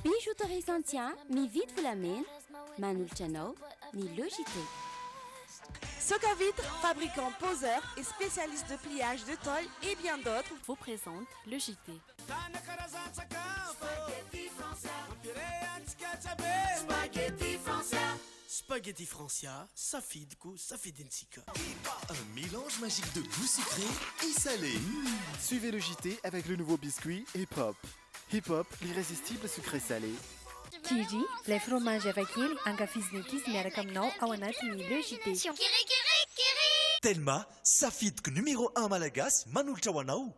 Bijouterie Santia mividy volamena manolotra anao ny Le JT. Socavitre, fabricant, poseur et spécialiste de pliage de tôle et bien d'autres, vous présente le JT. Spaghetti Francia, safidiko, safidintsika. Un mélange magique de goût sucré et salé. Suivez le JT avec le nouveau biscuit Hip Hop. Hip Hop, l'irrésistible sucré salé. Kiri, ilay fromage hafakely ankafizin'ny ankizy miaraka aminao ao anatin'ny Le JT. Telma, safidiko numéro 1 malagasy manolotra ho anao.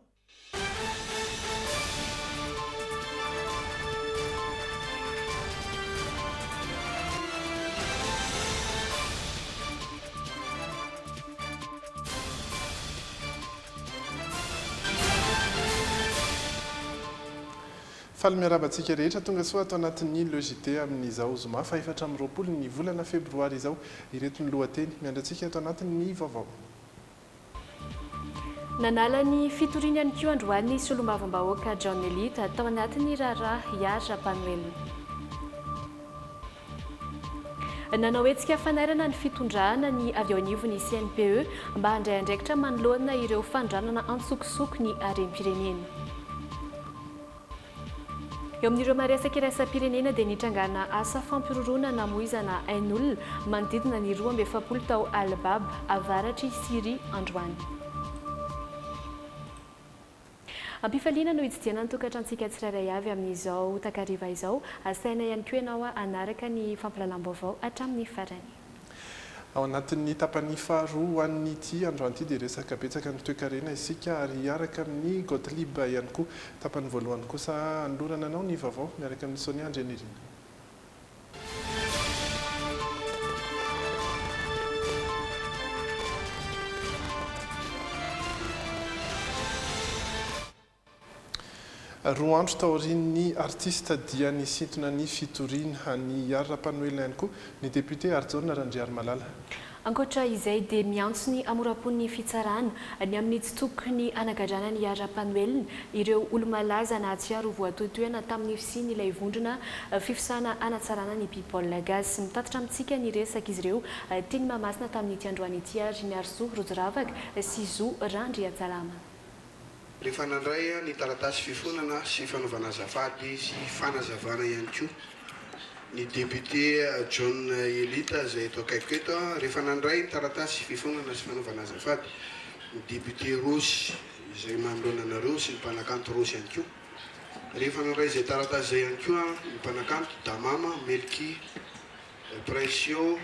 Faly miarahaba antsika rehetra tonga soa ato anatin'ny Le JT amin'izao zoma faha 24 ny volana febroary izao. Ireto ny lohateny miandry antsika ato anatin'ny vaovao. Nanala ny fitoriany ihany koa androany ny solombavambahoaka John Elita tao anatin'ny raharaha Ihary Rampanoelina. Nanao hetsika fanairana ny fitondrana ny avy eo anivon'ny CNPE mba handray andraikitra manoloana ireo fanondranana antsokosoko ny harem-pirenena. Eo amin'ireo maresaka iraisam-pirenena dia nitrangana asa fampiroroana namoizana ain'olona manodidina ny 42 tao Al Bab, avaratr'i Syria androany. Am-pifaliana no hitsidihana ny tokantrantsika tsirairay avy amin'izao takariva izao. Asaina ihany koa ianao hanaraka ny fampahalalam-baovao hatramin'ny farany. Ao anatin'ny tapany faharoa ho an'ity androany ity dia resaka betsaka ny toekarena isika ary hiaraka amin'ny Gothlieb ihany koa. Tapany voalohany kosa hanolorana anao ny vaovao miaraka amin'i Sonia Andrianirina. Roa andro taorian'ny artista dia nisintona ny fitoriana an'i Ihary Rampanoelina ihany koa ny député Harijaona Randriarimalala. Ankoatra izay dia miantso ny hamoram-pon'ny fitsarana ny amin'ny tsy tokony hanagadrana an'i Ihary Rampanoelina ireo olo-malaza nahatsiaro ho voatohitohina tamin'ny fisian'ilay vondrona fifosana hanatsarana ny People Gasy. Mitatitra amintsika ny resaka izy ireo teny Mahamasina tamin'ity androany ity ary Miarisoa Rojoravaka sy Zo Randriantsalama. Rehefa nandray ny taratasy fifonana sy fanaovana azafady sy fanazavana ihany koa ny député John Elita izay eto akaikiko eto, rehefa nandray ny taratasy fifonana sy fanaovana azafady ny député Rossy izay manoloana anareo sy ny mpanakanto Rossy ihany koa, rehefa nandray izay taratasy izay ihany koa ny mpanakanto Damama, Melky, Princio,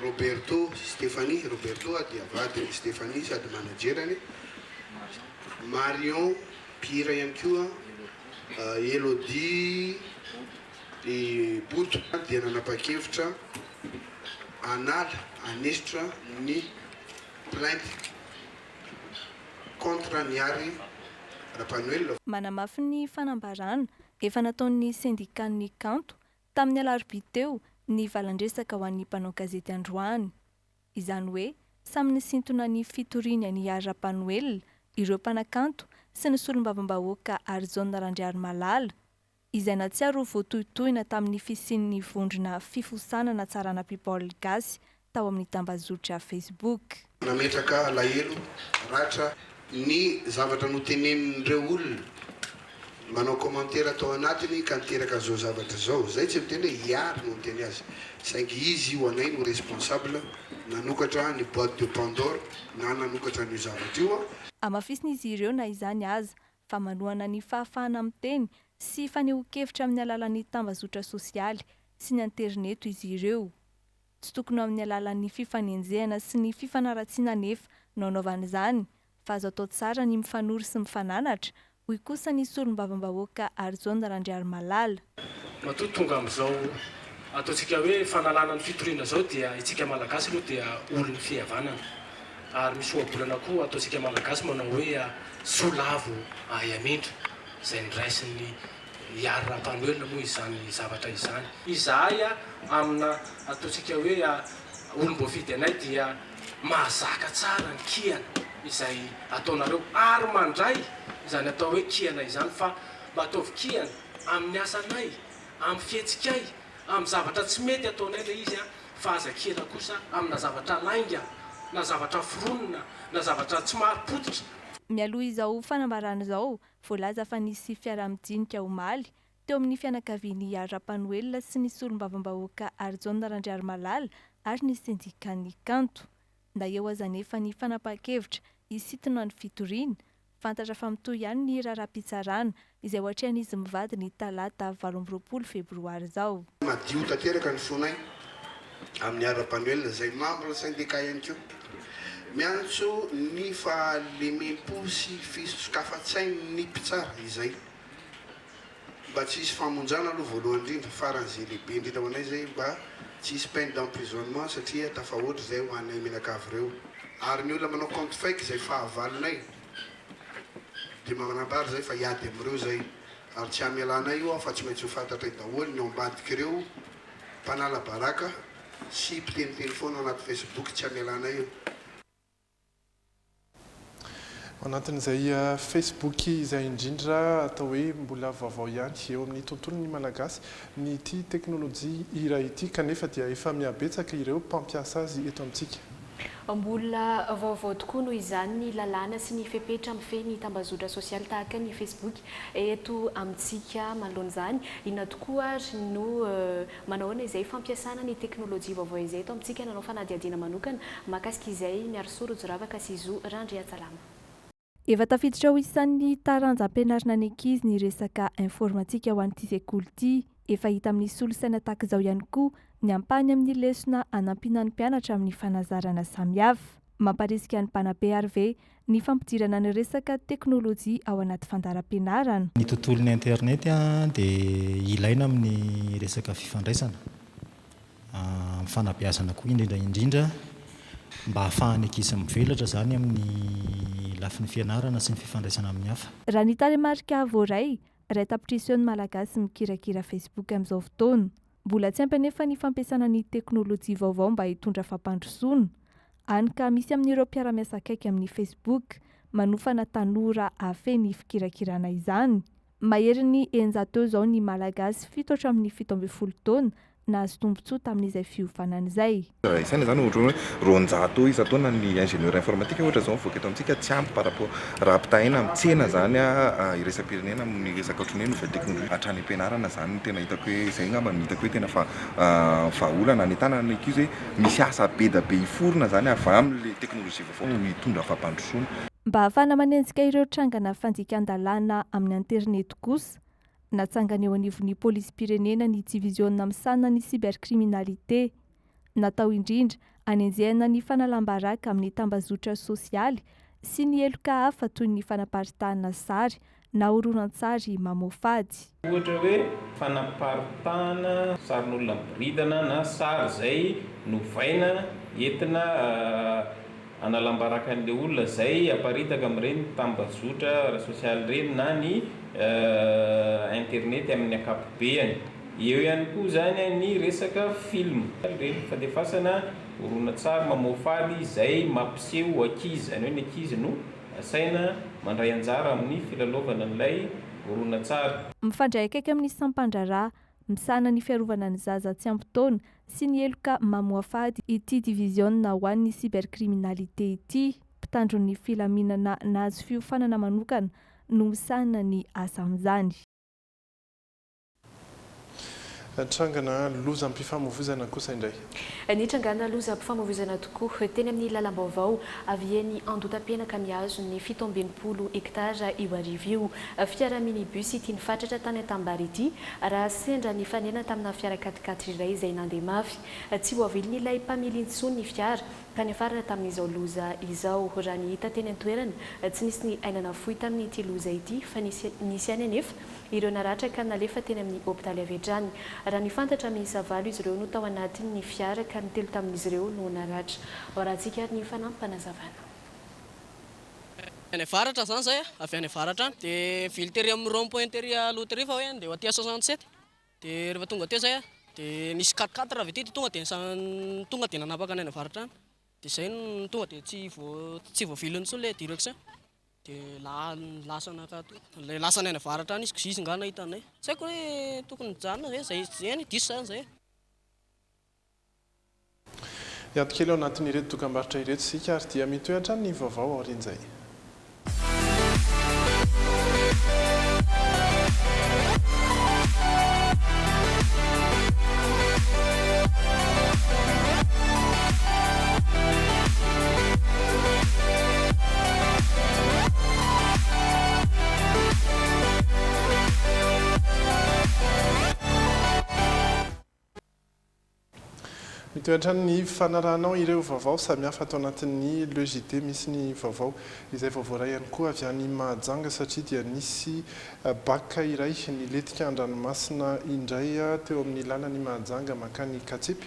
Roberto sy Stéphanie, Roberto dia vadin'i Stéphanie sady manager-ny, Marion mpihira ihany koa, Elodie i Boto dia nanapa-kevitra hanala, hanesotra ny plainte contre an'i Harry Rapanoelina. Manamafy ny fanambarana efa nataon'ny sendikan'ny kanto Tamin'ny alarobia teo ny valan-dresaka ho an'ny mpanao gazety androany. Izany hoe samy nisintona ny fitoriany an'i Ihary Rampanoelina ireo mpanakanto sy ny solombavambahoaka Harijaona Randriarimalala, izay nahatsiaro ho voatohitohina tamin'ny fisian'ny vondrona fifosana natsarana People Gasy tao amin'ny tambazotra Facebook. Nametraka alahelo, ratra, ny zavatra notenenin'ireo olona manao commentaire tao anatiny ka niteraka an'izao zavatra izao. Zay tsy miteny hoe Hiary no niteny azy, saingy izy ho anay no responsable nanokatra ny boite de Pandore na nanokatra an'io zavatra io. Hamafisin'izy ireo na izany aza fa manohana ny fahafahana miteny sy fanehoan-kevitra amin'ny alalan'ny tambazotra sosialy sy ny aterineto izy ireo. Tsy tokony ho amin'ny alalan'ny fifanenjehana sy ny fifanaratsiana anefa no anaovana izany fa azo atao tsara ny mifanoro sy mifananatra, hoy kosa ny solombavambahoaka Harijaona Randriarimalala. Matoa tonga amin'izao ataontsika hoe fanalana ny fitoriana izao dia itsika Malagasy aloha dia olon'ny fihavanana ary misy ohabolana koa ataontsika Malagasy manao hoe soa lavo ahay hamindra izay noraisin'ny Hiary Rampanoelina moa izany zavatra izany. Izahay amina ataontsika hoe olom-boafidy anay dia mahazaka tsara ny kihana izay ataonareo ary mandray izany atao hoe kihana izany fa mba ataovy kihana amin'ny asanay, amin'ny fihetsikay, amin'ny zavatra tsy mety ataonay ilay izy fa aza kihana kosa amina zavatra lainga na zavatra foronina na zavatra tsy marim-pototra. Mialoha izao fanambarana izao, voalaza fa nisy fiaraha-midinika omaly teo amin'ny fianakavian'i Ihary Rapanoelina sy ny solombavambahoaka Harijaona Randriarimalala ary ny sendikan'ny kanto. Na eo aza anefa ny fanapahan-kevitra hisintona ny fitoriana, fantatra fa mitohy ihany ny raharaham-pitsarana izay ho atrehan'izy mivady ny talata 28 febroary izao. Madio tanteraka ny fonay amin'i Ihary Rapanoelina izay membre syndicat ihany koa. Miantso ny fahalemem-po sy fisokafan-tsain'ny mpitsara izay. Mba tsy hisy famonjana aloha voalohany indrindra, faran'izay lehibe indrindra ho anay izay mba tsy hisy peine d'emprisonnement satria tafahoatra izay ho anay mianakavy ireo. Ary ny olona manao compte fake izay fahavalonay dia manambara izay fa hiady amin'ireo izay ary tsy hamelanay io aho fa tsy maintsy ho fantatray daholo ny ao ambadik'ireo mpanala baraka sy mpiteniteny foana ao anaty facebook tsy hamelanay io. Ao anatin'izay Facebook izay indrindra atao hoe mbola vaovao ihany eo amin'ny tontolon'ny Malagasy ny ity teknolojia iray ity kanefa dia efa mihabetsaka ireo mpampiasa azy eto amintsika. Mbola vaovao tokoa noho izany ny lalàna sy ny fepetra mifehy ny tambazotra sosialy tahaka ny Facebook eto amintsika. Manoloana izany, inona tokoa ary no Manao ahoana izay fampiasana ny teknolojia vaovao izay eto amintsika? Nanao fanadihadiana manokana mahakasika izay Miarisoa Rojoravaka sy Zo Randriantsalama. Efa tafiditra ho isan'ny taranja ampianarina ny ankizy ny resaka informatika ho an'ity sekoly ity. Efa hita amin'ny solosaina tahaka izao ihany koa ny ampahany amin'ny lesona hanampiana ny mpianatra amin'ny fanazarana samihafa. Mamparisika ny mpanabe ary ve ny fampidirana ny resaka teknolojia ao anaty fandaharam-pianarana? Ny tontolon'ny internet dia ilaina amin'ny resaka fifandraisana, amin'ny fanabeazana koa indrindra indrindra mba hahafahan'ny ankizy mivelatra izany amin'ny lafiny fianarana sy ny fifandraisana amin'ny hafa. Raha ny tarehimarika voaray, iray tapitrisa eo ny Malagasy mikirakira Facebook amin'izao fotoana. Mbola tsy ampy anefa ny fampiasana ny teknolojia vaovao mba hitondra fampandrosoana. Hany ka misy amin'ireo mpiara-miasa akaiky amin'ny Facebook manofana tanora hahafehy ny fikirakirana izany. Maherin'ny 600 eo izao ny Malagasy fito hatramin'ny 17 taona nahazo tombontsoa tamin'izay fiofanana izay. Raha isaina izany ohatra hoe 200 eo isan-taona ny ingénieur informatique ohatra izao mivoaka eto amintsika, tsy ampy par rapport raha ampitahaina amin'ny tsena izany iraisam-pirenena amin'ny resaka ohatran'ny hoe nouvelle technologie hatrany am-pianarana izany no tena hitako hoe izay angamba no hitako hoe tena fa vahaolana hanentanana ny ankizy hoe misy asa be da be hiforona izany avy amin'ilay teknolojia vaovao hitondra fampandrosoana. Mba hahafahana manenjika ireo trangana fandikan-dalàna amin'ny aterineto kosa, Natsangana eo anivon'ny polisim-pirenena ny diviziona misahana ny cybercriminalité. Natao indrindra hanenjehana ny fanalam-baraka amin'ny tambazotra sosialy sy ny heloka hafa toy ny fanaparitahana sary na horonantsary mamoafady. Ohatra hoe fanaparitahana sarin'olona miboridana na sary izay novaina entina Hanalam-baraka an'ilay olona izay aparitaka amin'ireny tambajotra ara-sosialy ireny na ny internet amin'ny ankapobeany. Eo ihany koa izany ny resaka film, ireny fandefasana horonantsary mamoafady izay mampiseho ankizy, izany hoe ny ankizy no asaina mandray anjara amin'ny filalaovana an'ilay horonantsary. Mifandray akaiky amin'ny sampan-draharaha misahana ny fiarovana ny zaza tsy ampy taona sy ny heloka mamoafady ity diviziona ho an'ny cybercriminalité ity. Mpitandro ny filaminana nahazo fiofanana manokana no misahana ny asa amin'izany. Trangana lozam-pifamoivoizana kosa indray. Nitrangana lozam-pifamoivoizana tokoa teny amin'ny lalam-baovao avy eny Andotapenaka mihazo ny 67 hektara io hariva io. Fiara minibus ity nifatratra tany Antanimbary ity raha sendra nifanena tamina fiara quat-quatre iray izay nandeha mafy. Tsy voavilin'ilay mpamily intsony ny fiara ka niafarana tamin'izao loza izao. Raha ny hita teny an-toerana, tsy nisy ny aina nafoy tamin'ity loza ity fa nisy nisy ihany anefa ireo naratra ka nalefa teny amin'ny hopitaly avy hatrany. Raha ny fantatra, miisa valo izy ireo no tao anatin'ny fiara ka ny telo tamin'izy ireo no naratra. Ao rahantsika ary ny fanampim-panazavana. Any avaratra zany zay a, avy any avaratra any, de nivily tery amin'ny rond point tery aloha tery fa hoe andeha ho aty à 67, de rehefa tonga teo zay a, de nisy quatre quatre avy aty de tonga de tonga de nanapaka ny any avaratra any, de zay no tonga de tsy voa tsy voaviliny intsony le direction. Dia lasa nankato. Ilay lasa any avaratra any izy ko izy nga nahita anay. Tsy haiko hoe tokony nijanona ve zay, eny diso zany zay. Hiato kely ao anatin'ireto dokambarotra ireto isika ary dia mitohy hatrany ny vaovao aorian'izay. Mitohy hatrany ny fanarahanao ireo vaovao samihafa ato anatin'ny Le JT. Misy ny vaovao izay vao voaray ihany koa avy any Mahajanga satria dia nisy bac iray nilentika an-dranomasina indray teo amin'ny lalan'i Mahajanga mankany Katsepy.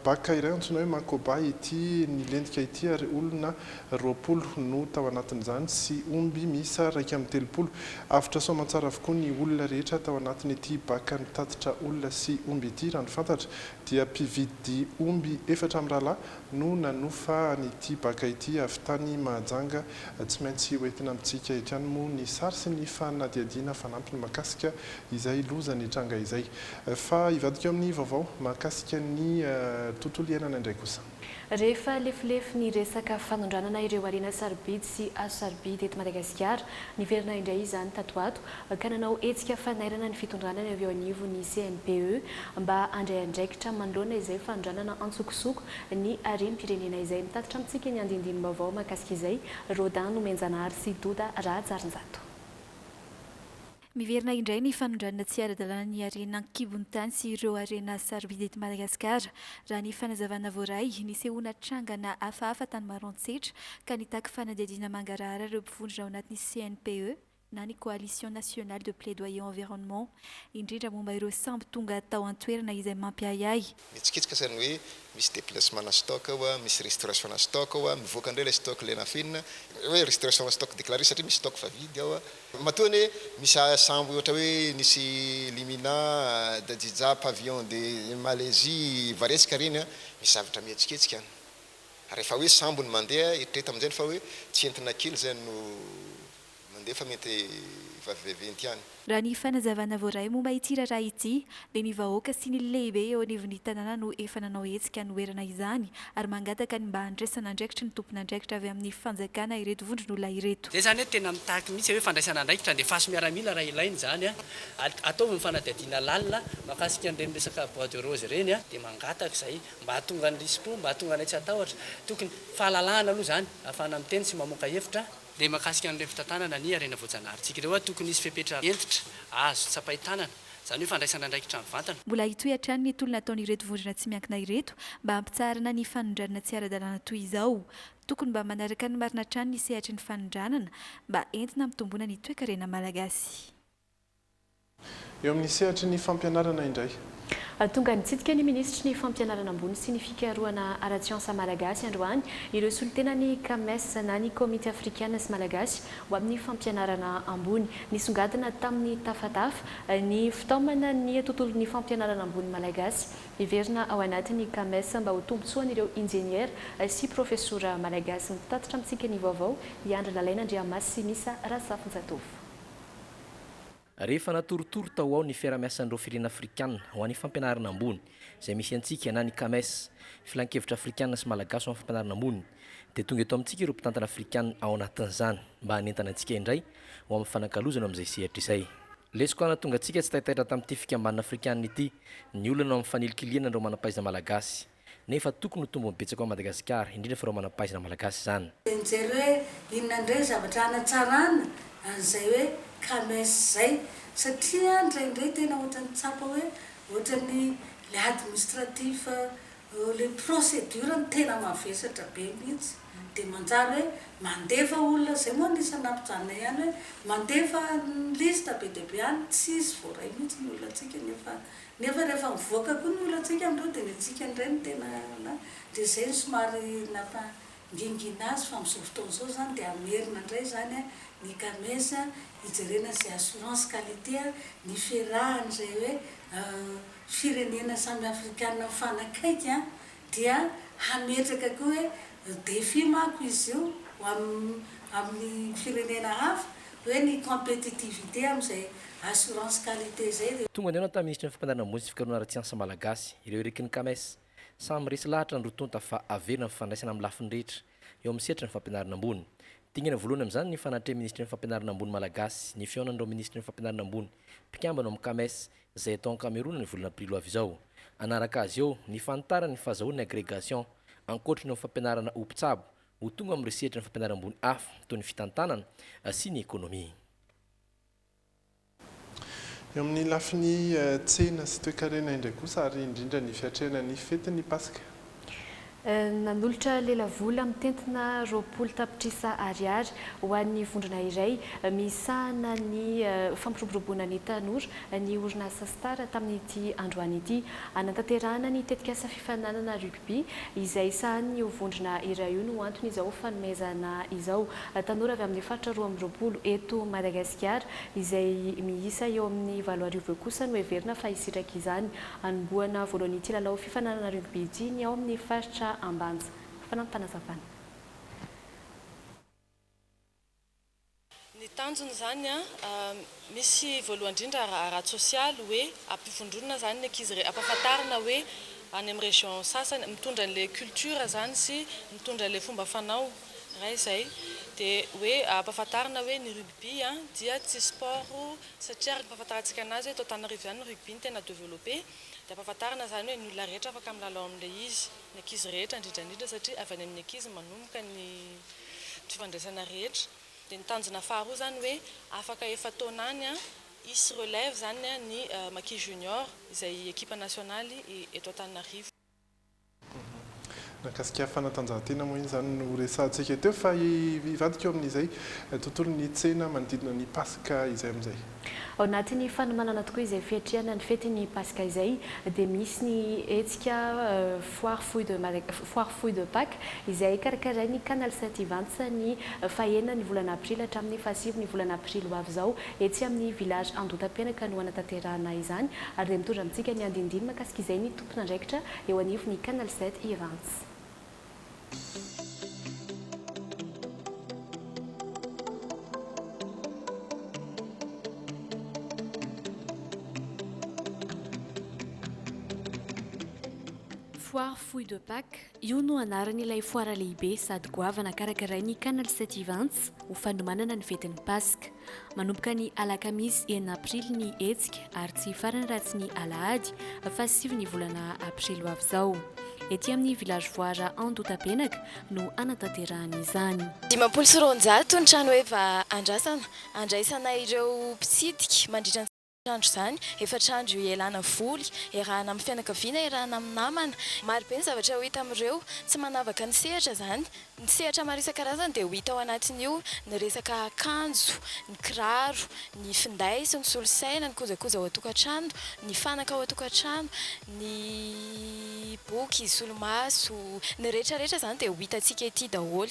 Bac iray antsoina hoe Makoba ity nilentika ity ary olona 20 no tao anatin'izany sy omby miisa 31. Avotra soamantsara avokoa ny olona rehetra tao anatin'ity bac nitatitra olona sy omby ity. Raha ny fantatra dia mpividy omby efatra mirahalahy no nanofa an'ity bac ity avy tany Mahajanga. Tsy maintsy hoentina amintsika eto ihany moa ny sary sy ny fanadihadiana fanampiny mahakasika izay loza nitranga izay. Fa hivadika eo amin'ny vaovao mahakasika ny tontolo iainana indray kosa. Rehefa lefilefy ny resaka fanondranana ireo harena sarobidy sy hazo sarobidy eto Madagasikara, niverina indray izany tato ho ato ka nanao hetsika fanairana ny fitondrana ny avy eo anivon'ny CNPE mba handray andraikitra manoloana izay fanondranana antsokosoko ny harem-pirenena izay. Mitatitra amintsika ny andindinim-baovao mahakasika izay Rodin Nomenjanahary sy Doda Rahajarinjato. Miverina indray ny fanondranana tsy ara-dalàna ny harena an-kibon'ny tany sy ireo harena sarobidy eto Madagasikara. Raha ny fanazavana voaray, nisehoana trangana hafahafa tany Maroantsetra ka nitaky fanadihadiana mangarahara ireo mpivondrona ao anatin'ny CNPE na ny Coalition Nationale de Plaidoyer Environnement, indrindra momba ireo sambo tonga tao an-toerana izay mampiahiahy. Mihetsiketsika zany hoe misy deplacement na stock ao a, misy restauration na stock ao a, mivoaka indray ilay stock ilay nafenina, hoe restauration na stock déclaré satria misy stock vavidy ao a. Matoa anie misy sambo ohatra hoe nisy Limina, Dadjidja, Pavillon de Malaisie, Varesika ireny a, misy zavatra mihetsiketsika any. Rehefa hoe sambo no mandeha, eritrereto amin'izay fa hoe tsy entina kely izay no Mandeha fa mety vavivaventy ihany. Raha ny fanazavana voaray momba ity raharaha ity dia ny vahoaka sy ny lehibe eo anivon'ny tanàna no efa nanao hetsika hanoherana izany ary mangataka ny mba handraisana andraikitry ny tompon'andraikitra avy amin'ny fanjakana ireto vondron'olona ireto. Zay zany hoe tena mitaky mihitsy hoe fandraisana andraikitra, andefaso miaramila raha ilaina izany a, ataovy ny fanadihadiana lalina mahakasika an'ireny resaka bois de rose ireny a, dia mangataka izay mba hahatonga ny risi-po, mba hahatonga anay tsy hatahotra, tokony fahalalahana aloha izany ahafahana miteny sy mamoaka hevitra. Dia mahakasika an'ireo fitantanana ny harena voajanaharintsika ireo, tokony hisy fepetra hentitra azo tsapain-tanana, izany hoe fandraisana andraikitra mivantana. Mbola hitohy hatrany ny tolona ataon'ireto vondrona tsy miankina ireto mba hampitsaharana ny fanondranana tsy ara-dalàna toy izao. Tokony mba manaraka ny marina hatrany ny sehatry ny fanondranana mba entina hampitomboana ny toekarena malagasy. Eo amin'ny sehatry ny fampianarana indray. Tonga nitsidika ny minisitry ny Fampianarana ambony sy ny fikarohana ara-tsiansa malagasy androany ireo solontenan'ny Cames na ny Komity afrikana sy malagasy ho amin'ny fampianarana ambony. Nisongadina tamin'ny tafatafa ny fitaomana ny tontolon'ny fampianarana ambony malagasy hiverina ao anatin'ny Cames mba ho tombontsoan'ireo injeniera sy profesora malagasy. Mitatitra amintsika ny vaovao i Andry Lalaina Andriamasy sy Misa Razafinjatovo. Rehefa natoritory tao ho ao ny fiarahamiasan'ireo firenena afrikanina ho an'ny fampianarana ambony, izay misy antsika na ny CAMES, Filankevitra Afrikanina sy Malagasy ho an'ny Fampianarana Ambony, dia tonga eto amintsika ireo mpitantana afrikanina ao anatin'izany mba hanentana antsika indray ho amin'ny fanakalozana eo amin'izay sehatra izay. Lesoka nahatonga antsika tsy taitaitra tamin'ity fikambanana afrikanina ity ny olana ao amin'ny fanilikilihana an'ireo manam-pahaizana malagasy. Nefa tokony ho tombony betsaka ho an'i Madagasikara, indrindra fa ireo manam-pahaizana malagasy izany. Dia nijery hoe inona indray ny zavatra hanatsarana an'izay hoe CAMES izay satria indraindray tena ohatran'ny tsapa hoe ohatran'ny ilay administratif, ilay procédure no tena mavesatra be mihitsy dia manjary hoe mandefa olona, izay moa anisan'ny nampijanona ihany hoe mandefa liste be dia be any tsisy voaray mihitsy ny olona antsika nefa Nefa rehefa mivoaka koa ny olantsika amin'ireo dia ny antsika indray no tena na dia izay no somary nampangingina azy fa amin'izao fotoana izao izany dia hamerina indray izany ny CAMES hijerena izay assurance qualité ny fiarahan'izay hoe firenena samy afrikana mifanakaiky dia hametraka koa hoe défi manko izy io. ho amin'ny amin'ny firenena hafa hoe ny compétitivité amin'izay assurance qualité izay dia. Tonga nihaona tamin'ny minisitry ny Fampianarana ambony sy fikarohana ara-tsiansa malagasy ireo iriky ny Cames. Samy resy lahatra ny roa tonta fa averina ny fifandraisana amin'ny lafiny rehetra eo amin'ny sehatry ny fampianarana ambony. Dingana voalohany amin'izany ny fanatrehan'ny minisitry ny Fampianarana ambony malagasy ny fihaonan'ireo minisitry ny Fampianarana ambony mpikambana ao amin'ny Cames izay atao any Cameroun ny volana aprily ho avy izao. Hanaraka azy eo ny fanitarana ny fahazahoana ny agrégation ankoatry ny ao amin'ny fampianarana ho mpitsabo ho tonga amin'ireo sehatry ny fampianarana ambony hafa toy ny fitantanana sy ny ekonomia. Eo amin'ny lafiny tsena sy toekarena indray kosa ary indrindra ny fiatrehana ny fetin'ny Paska. Nanolotra lelavola mitentina 20 tapitrisa ariary ho an'ny vondrona iray misahana ny fampiroboroboana ny tanora ny orinasa Star tamin'ity androany ity. Hanatanterahana ny tetikasa fifaninanana rugby izay sahanin'io vondrona iray io no anton'izao fanomezana izao. Tanora avy amin'ny faritra 22 eto Madagasikara izay miisa eo amin'ny 8000 eo kosa no heverina fa hisitraka izany. Hanombohana voalohany ity lalao fifaninanana rugby ity ny ao amin'ny faritra Ambanja. Fanampim-panazavana. Ny tanjona izany misy voalohany indrindra ara-tsosialy hoe ampivondronana izany ny ankizy rehetra, ampahafantarina hoe any amin'ny région sasany, mitondra an'ilay culture izany sy mitondra ilay fomba fanao. Iray izay. Dia hoe ampahafantarina hoe ny rugby dia tsy sport satria araka ny fahafantarantsika anazy hoe eto Antananarivo ihany ny rugby no tena développé. Dia ampahafantarina izany hoe ny olona rehetra afaka milalao amin'ilay izy, ny ankizy rehetra indrindra indrindra satria avy any amin'ny ankizy manomboka ny fifandraisana rehetra. Dia ny tanjona faharoa izany hoe afaka efa-taona any hisy relève izany ny Maki Junior izay ekipa nasionaly eto Antananarivo. Mahakasika fanatanjahantena moa iny izany no resahantsika teo fa hivadika eo amin'izay tontolon'ny tsena manodidina ny Paska izay amin'izay. Ao anatin'ny fanomanana tokoa izay fiatrehana ny fetin'ny Paska izay dia misy ny hetsika Foire Fouille de Madaga Foire Fouille de Pâques izay karakarain'ny Canal 7 Events ny fahenina ny volana aprily hatramin'ny fahasivy ny volana aprily ho avy izao etsy amin'ny Village Andotapenaka no hanatanterahana izany ary dia mitondra amintsika ny andinindiny mahakasika izay ny tompon'andraikitra eo anivon'ny Canal 7 Events. Foire Fouille de Pâques, io no anaran'ilay foara lehibe sady goavana karakarain'ny Canal 7 Events ho fanomanana ny fetin'ny Paska. Manomboka ny alakamisy enina aprily ny hetsika ary tsy hifarana raha tsy ny alahady fahasivy ny volana aprily ho avy izao. Ety amin'ny Village Voara Andotabenaka no hanatanterahana izany. 250 ny trano heva andrasana handraisana ireo mpitsidika mandritra ny andro izany. Efatra andro ialana voly, iarahana amin'ny fianakaviana, iarahana amin'ny namana. Maro be ny zavatra ho hita amin'ireo. Tsy manavaka ny sehatra izany. Ny sehatra maro isan-karazany dia ho hita ao anatin'io, ny resaka akanjo, ny kiraro, ny finday sy ny solosaina, ny kojakoja ao an-tokantrano, ny fanaka ao an-tokantrano, ny boky, solomaso, ny rehetra rehetra izany dia ho hitantsika ety daholo.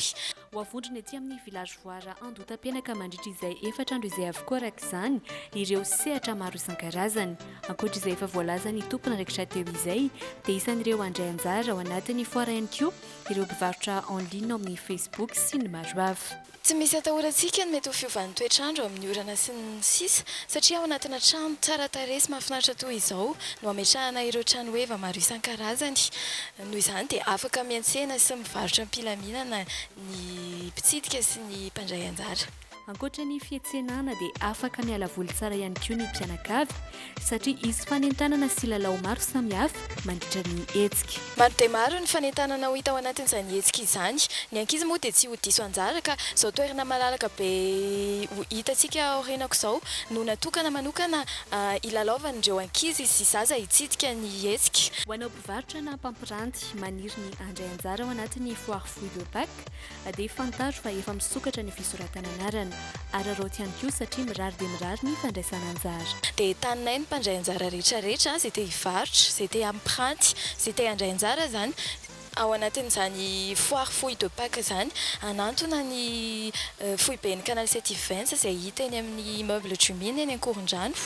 Ho avondrona ety amin'ny Village Voara Andotapenaka mandritra izay efatra andro izay avokoa araka izany ireo sehatra maro isan-karazany. Ankoatra izay efa voalazan'ny tompon'andraikitra teo izay dia isan'ireo handray anjara ao anatin'ny foara ihany koa ireo mpivarotra en ligne ao amin'ny Facebook sy ny maro hafa. Tsy misy atahorantsika ny mety ho fiovan'ny toetr'andro amin'ny orana sy ny sisa satria ao anatina trano tsara tarehy sy mahafinaritra toy izao no ametrahana ireo tranoheva maro isan-karazany. Noho izany dia afaka miantsena sy mivarotra am-pilaminana ny mpitsidika sy ny mpandray anjara. Ankoatra ny fietsenana dia afaka miala voly tsara ihany koa ny mpianakavy satria hisy fanentanana sy lalao maro samihafa mandritra ny hetsika. Maro dia maro ny fanentanana ho hita ao anatin'izany hetsika izany. Ny ankizy moa dia tsy ho diso anjara ka izao toerana malalaka be ho hitantsika aorianako izao no natokana manokana hilalaovan'ireo ankizy sy zaza hitsidika ny hetsika. Ho anao mpivarotra na mpampiranty maniry ny handray anjara ao anatin'ny Foire Fruits de Pâques dia fantaro fa efa misokatra ny fisoratana anarana. Araraoty ihany koa satria mirary dia mirary ny fandraisana anjara. Dia entaninay ny mpandray anjara rehetra rehetra, izay te hivarotra, izay te hampiranty, izay te handray anjara izany. Ao anatin'izany foire fouille de Pâques izany, hanantona ny foiben'ny Canal 7 Events izay hita eny amin'ny immeuble Jumine eny Ankorondrano,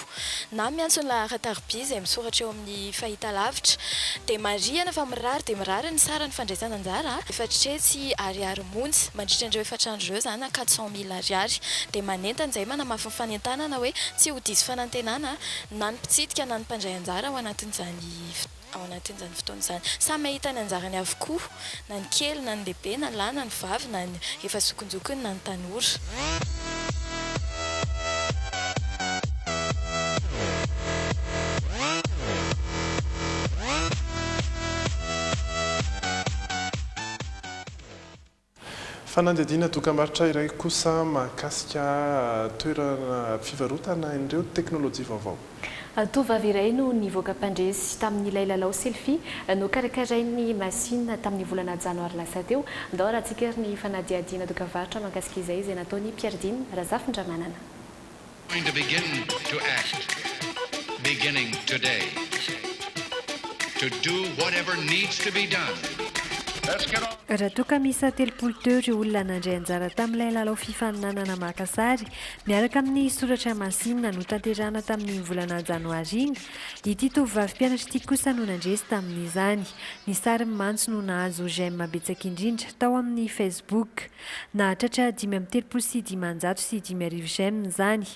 na miantso ny laharan-tarobia izay misoratra eo amin'ny fahitalavitra. Dia marihana fa mirary dia mirary ny saran'ny fandraisana anjara, 400 ariary monja mandritra an'ireo efatra andro ireo izany na 400 mille ariary. Dia manentana izahay manamafy ny fanentanana hoe tsy ho diso fanantenana na ny mpitsidika na ny mpandray anjara ao anatin'izany ao anatin'izany fotoana izany. Samy hahita ny anjarany avokoa na ny kely na ny lehibe na ny lahy na ny vavy na ny efa zokinjokiny na ny tanora. Fanadihadiana dokambarotra iray kosa mahakasika toerana fivarotana ireo teknolojia vaovao. Tovovavy iray no nivoaka mpandresy tamin'ilay lalao selfie nokarakarain'ny Masina tamin'ny volana janoary lasa teo. Andao harahantsika ary ny fanadihadiana dokamvarotra mahakasika izay izay nataon'i Pierre Dina Razafindramanana. Going to begin to act, beginning today, to do whatever needs to be done. Let's get on. Raha toa ka miisa 30 teo ireo olona nandray anjara tamin'ilay lalao fifaninanana maka sary miaraka amin'ny soratra masina notanterahana tamin'iny volana janoary iny, ity tovovavy mpianatra ity kosa no nandresy tamin'izany. Ny sariny mantsy no nahazo j'aime betsaka indrindra tao amin'ny Facebook. Nahatratra 55 35 j'aime izany.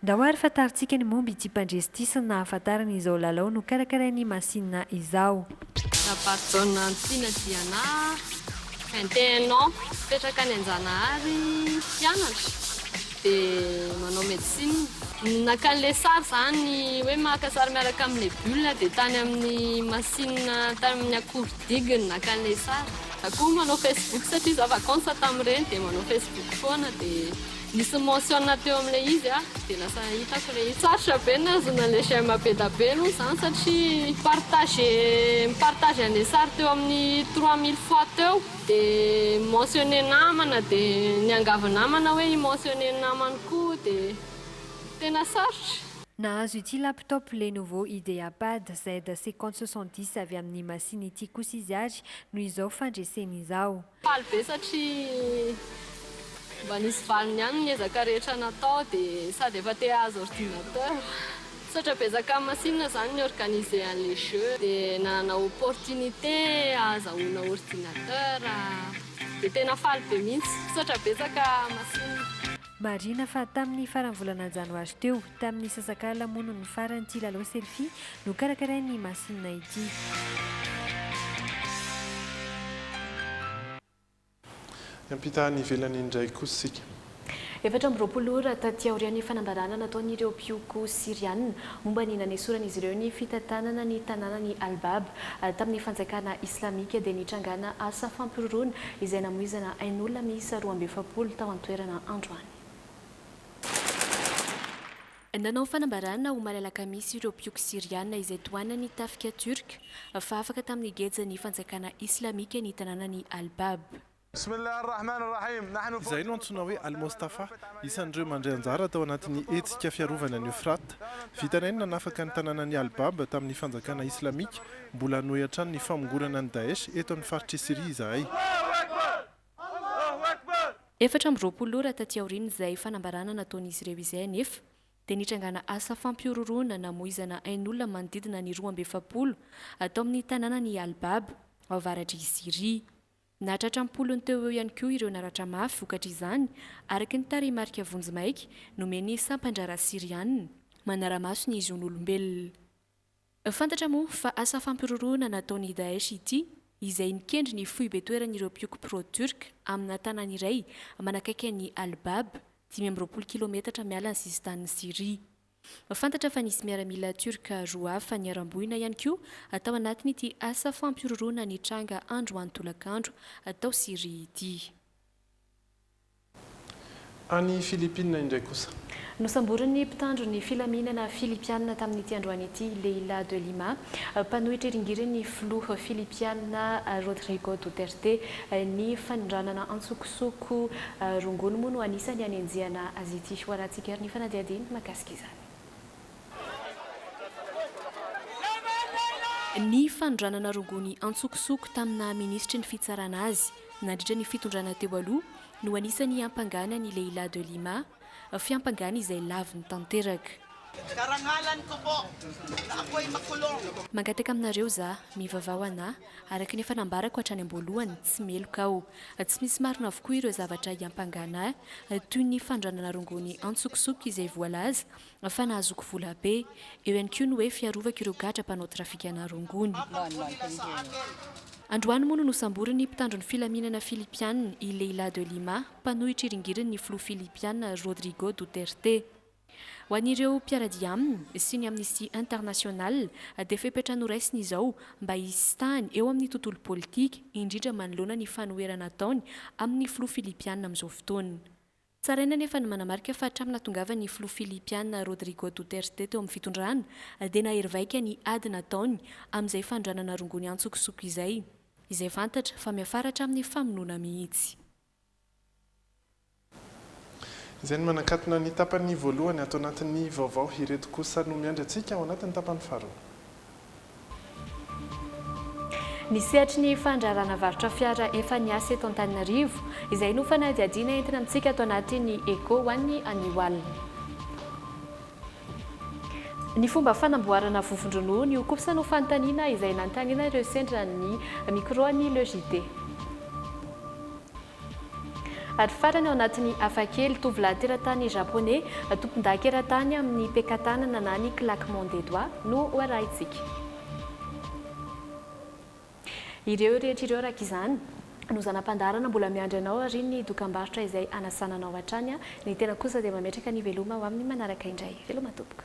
Ndao ary fantarintsika ny momba ity mpandresy ity sy ny nahafantarany izao lalao nokarakarain'i Masina izao. Rabarijaona Antiana Diana, 21 ans, mipetraka any Anjanahary, mpianatra, dia manao médecine. Naka an'ilay sary izany hoe maka sary miaraka amin'ilay bulle dia tany amin'ny machine tany amin'ny akory digue no naka an'ilay sary. Za koa manao facebook satria za vacances tamin'ireny dia manao facebook foana dia nisy mention teo amin'ilay izy a dia lasa hitako ilay izy. Sarotra be ny nahazoana an'ilay j'aime be da be aloha izany satria mi-partager mi-partager an'ilay sary teo amin'ny 3000 fois teo dia mi-mentionner namana dia niangavy namana hoe hi-mentionner ny namany koa dia tena sarotra. Nahazo ity laptop Lenovo IdeaPad Z 50 70 avy amin'ny Masina ity kosa izy ary noho izao fandreseny izao. Faly be satria mba nisy valiny ihany ny ezaka rehetra natao dia sady efa te hahazo ordinateur. Misaotra betsaka amin'ny Masina izany ni-organiser an'ilay jeu dia nanana opportunité ahazahoana ordinateur dia tena faly be mihitsy. Misaotra betsaka Masina. Marihina fa tamin'ny faran'ny volana janoary teo, tamin'ny sasak'alina moa no nifarana ity lalao selfie nokarakarain'ny Masina ity. Hiampita any ivelany indray kosa isika. 24 ora taty aorian'ny fanambarana nataon'ireo mpihoko Syriana momba ny nanesoran'izy ireo ny fitantanana ny tanànan'i Al-Bab tamin'ny fanjakana islamika dia nitrangana asa fampiroroana izay namoizana ain'olona miisa 42 tao an-toerana androany. Nanao fanambarana omaly alakamisy ireo mpihoko Syriana izay tohanan'ny tafika Turka fa afaka tamin'ny gejan'ny fanjakana islamika ny tanànan'i Al-Bab. Izay no antsoina hoe Al-Mostafa, isan'ireo mandray anjara tao anatin'ny hetsika fiarovana an'i Euphrate. Vitanay ny nanafaka ny tanànan'i Al-Bab tamin'ny fanjakana islamika, mbola hanohy hatrany ny famongorana ny Daesh eto amin'ny faritr'i Syria izahay. 24 ora taty aorian'izay fanambarana nataon'izy ireo izay anefa dia nitrangana asa fampihorohoroana namoizana ain'olona manodidina ny 42 tao amin'ny tanànan'i Al-Bab, ao avaratr'i Syria. Nahatratra am-polony teo ho eo ihany koa ireo naratra mafy vokatr'izany, araka ny tarehimarika vonjimaika nomen'ny sampan-draharaha Syriana manara-maso ny zon'olombelona. Fantatra moa fa asa fampiroroana nataon'ny Daesh ity, izay nikendry ny foibe toeran'ireo mpihoko pro-Turc amina tanàna iray manakaiky an'i Al-Bab, 25 kilometatra miala ny sisintanin'i Syria. Fantatra fa nisy miaramila Turc roa hafa niharam-boina ihany koa tao anatin'ity asa fampihorohoroana nitranga androany tolakandro tao Syria ity. Any Philippines indray kosa. Nosamborin'ny mpitandro ny filaminana Filipiana tamin'ity androany ity Leila de Lima, mpanohitra iringirin'ny filoha Filipiana Rodrigo Duterte. Ny fanondranana antsokosoko rongony moa no anisan'ny hanenjehana azy ity. Ho arahantsika ary ny fanadihadiana mahakasika izany. Ny fanondranana rongony antsokosoko tamin'ny naha minisitry ny fitsarana azy nandritra ny fitondrana teo aloha no anisan'ny hiampangana an'i Leila de Lima, fiampangana izay laviny tanteraka. Karangalan ko po na ako'y makulong. Mangataka aminareo za, mivavaha ho anah, araka ny efa nambarako hatrany am-boalohany, tsy meloka aho. Tsy misy marina avokoa ireo zavatra hiampangana ahy, toy ny fandranana rongony antsokosoko izay voalaza fa nahazoako vola be. Eo ihany koa ny hoe fiarovako ireo gadra mpanao trafikana rongony. Androany moa no nosamborin'ny mpitandro ny filaminana Filipiana i Leila de Lima, mpanohitra iringiriny ny filoha Filipiana Rodrigo Duterte. Ho an'ireo mpiara-dia aminy sy ny Amnesty International dia fepetra noraisiny izao mba hisintahany eo amin'ny tontolo politika, indrindra manoloana ny fanoherana ataony amin'ny filoha Filipiana amin'izao fotoana. Tsaraina anefa ny manamarika fa hatramin'ny nahatongavan'ny filoha Filipiana Rodrigo Duterte teo amin'ny fitondrana dia nahery vaika ny ady nataony amin'izay fanondranana rongony antsokosoko izay, izay fantatra fa miafara hatramin'ny famonoana mihitsy. Izay no manakatona ny tapany voalohany ato anatin'ny vaovao. Ireto kosa no miandry antsika ao anatin'ny tapany faharoa. Ny sehatry ny fandraharahana varotra fiara efa niasa eto Antananarivo, izay no fanadihadiana entina amintsika ato anatin'ny Echo ho an'ny anio alina. Ny fomba fanamboarana vovon-dronono, io kosa no fanontaniana izay nanontaniana ireo sendra ny micro an'ny Le JT. Ary farany ao anatin'ny hafakely, tovolahy teratany Japoney, tompondaka eran-tany amin'ny peka-tanana na ny claquement des doigts no ho arahintsika. Ireo rehetra ireo araka izany no zana-pandaharana mbola miandry anao aorian'ny dokambarotra izay hanasana anao hatrany. Ny tena kosa dia mametraka ny veloma ho amin'ny manaraka indray. Veloma tompoko.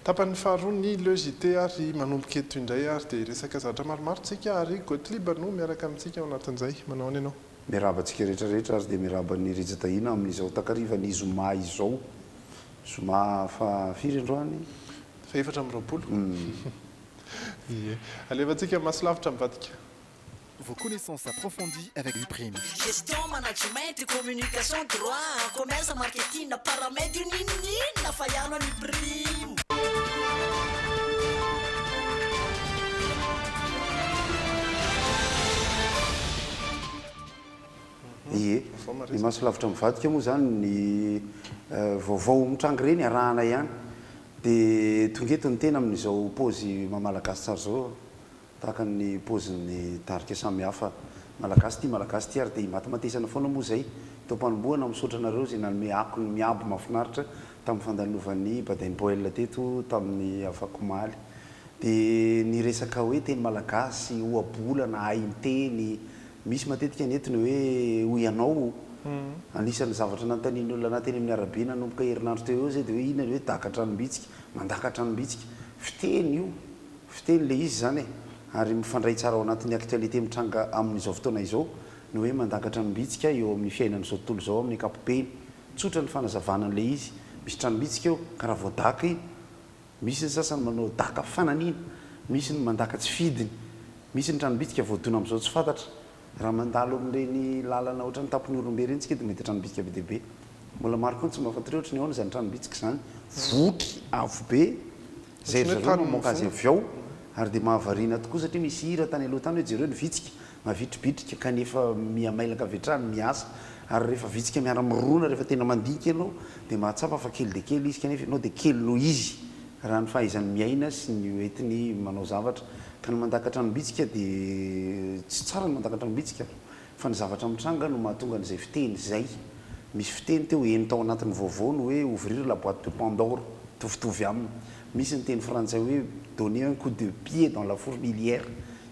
Tapany faharoa ny Le JT ary manomboka eto indray ary dia hiresaka zavatra maromaro tsika ary Gothlieb no miaraka amintsika ao anatin'izay. Manao ahoana ianao? Miarahaba antsika rehetra rehetra ary dia miarahaba an'i Rija Tahiana amin'izao takarivan'ny zoma izao. Zoma faha firy androany? Faha 24. Ie. Alefantsika maso lavitra mivadika. Vos connaissances approfondies avec Uprime. Gestion, management, communication, droit, commerce, marketing, paramed io n'inon'inona fa iano any Uprime. Ie, ny maso lavitra mivadika moa izany ny vaovao mitranga ireny arahana ihany. Dia tonga eto ny tena amin'izao paozy maha malagasy tsara izao. Tahaka ny paozin'ny tarika samihafa. Malagasy tia Malagasy tia ary dia imatimatesana foana moa izay. Teo am-panombohana misaotra anareo izay nanome akony miabo mahafinaritra tamin'ny fandalovan'i Baden Powell teto tamin'ny afakomaly. Dia ny resaka hoe teny malagasy, ohabolana, hainteny, misy matetika ny eto ny hoe hoy ianao. Anisan'ny zavatra nanontanian'ny olona anah teny amin'ny arabe nanomboka herinandro teo eo izay dia hoe inona ny hoe daka tranom-bitsika, mandaka tranom-bitsika. Fiteny io. Fiteny ilay izy izany e! Ary mifandray tsara ao anatin'ny actualité mitranga amin'izao fotoana izao ny hoe mandaka tranombitsika eo amin'ny fiainan'izao tontolo izao amin'ny ankapobeny. Tsotra ny fanazavana an'ilay izy, misy tranombitsika eo ka raha voadaka iny, misy ny sasany manao daka fananiana, misy ny mandaka tsy fidiny, misy ny tranombitsika voadona amin'izao tsy fantatra. Raha mandalo amin'ireny lalana ohatran'ny tampon'Ihorombe ireny tsika dia mahita tranombitsika be dia be. Mbola maro koa ny tsy mahafantatra hoe ohatran'ny ahoana izany tranombitsika izany. Votry avo be izay ry zareo mamoaka azy avy ao ary dia mahavariana tokoa satria misy hira tany aloha tany hoe jereo ny vitsika mavitribitrika kanefa miha mailaka avy hatrany miasa ary rehefa vitsika miara-mirona rehefa tena mandinika ianao dia mahatsapa fa kely dia kely izy kanefa ianao dia kely noho izy raha ny fahaizany miaina sy ny hoentiny manao zavatra ka ny mandaka tranombitsika dia tsy tsara ny mandaka tranombitsika fa ny zavatra mitranga no mahatonga an'izay fiteny izay. Misy fiteny teo heno tao anatin'ny vaovao ny hoe ouvrir la boite de Pandore, mitovitovy aminy. Misy ny teny frantsay hoe donner un coup de pied dans la fourmilière.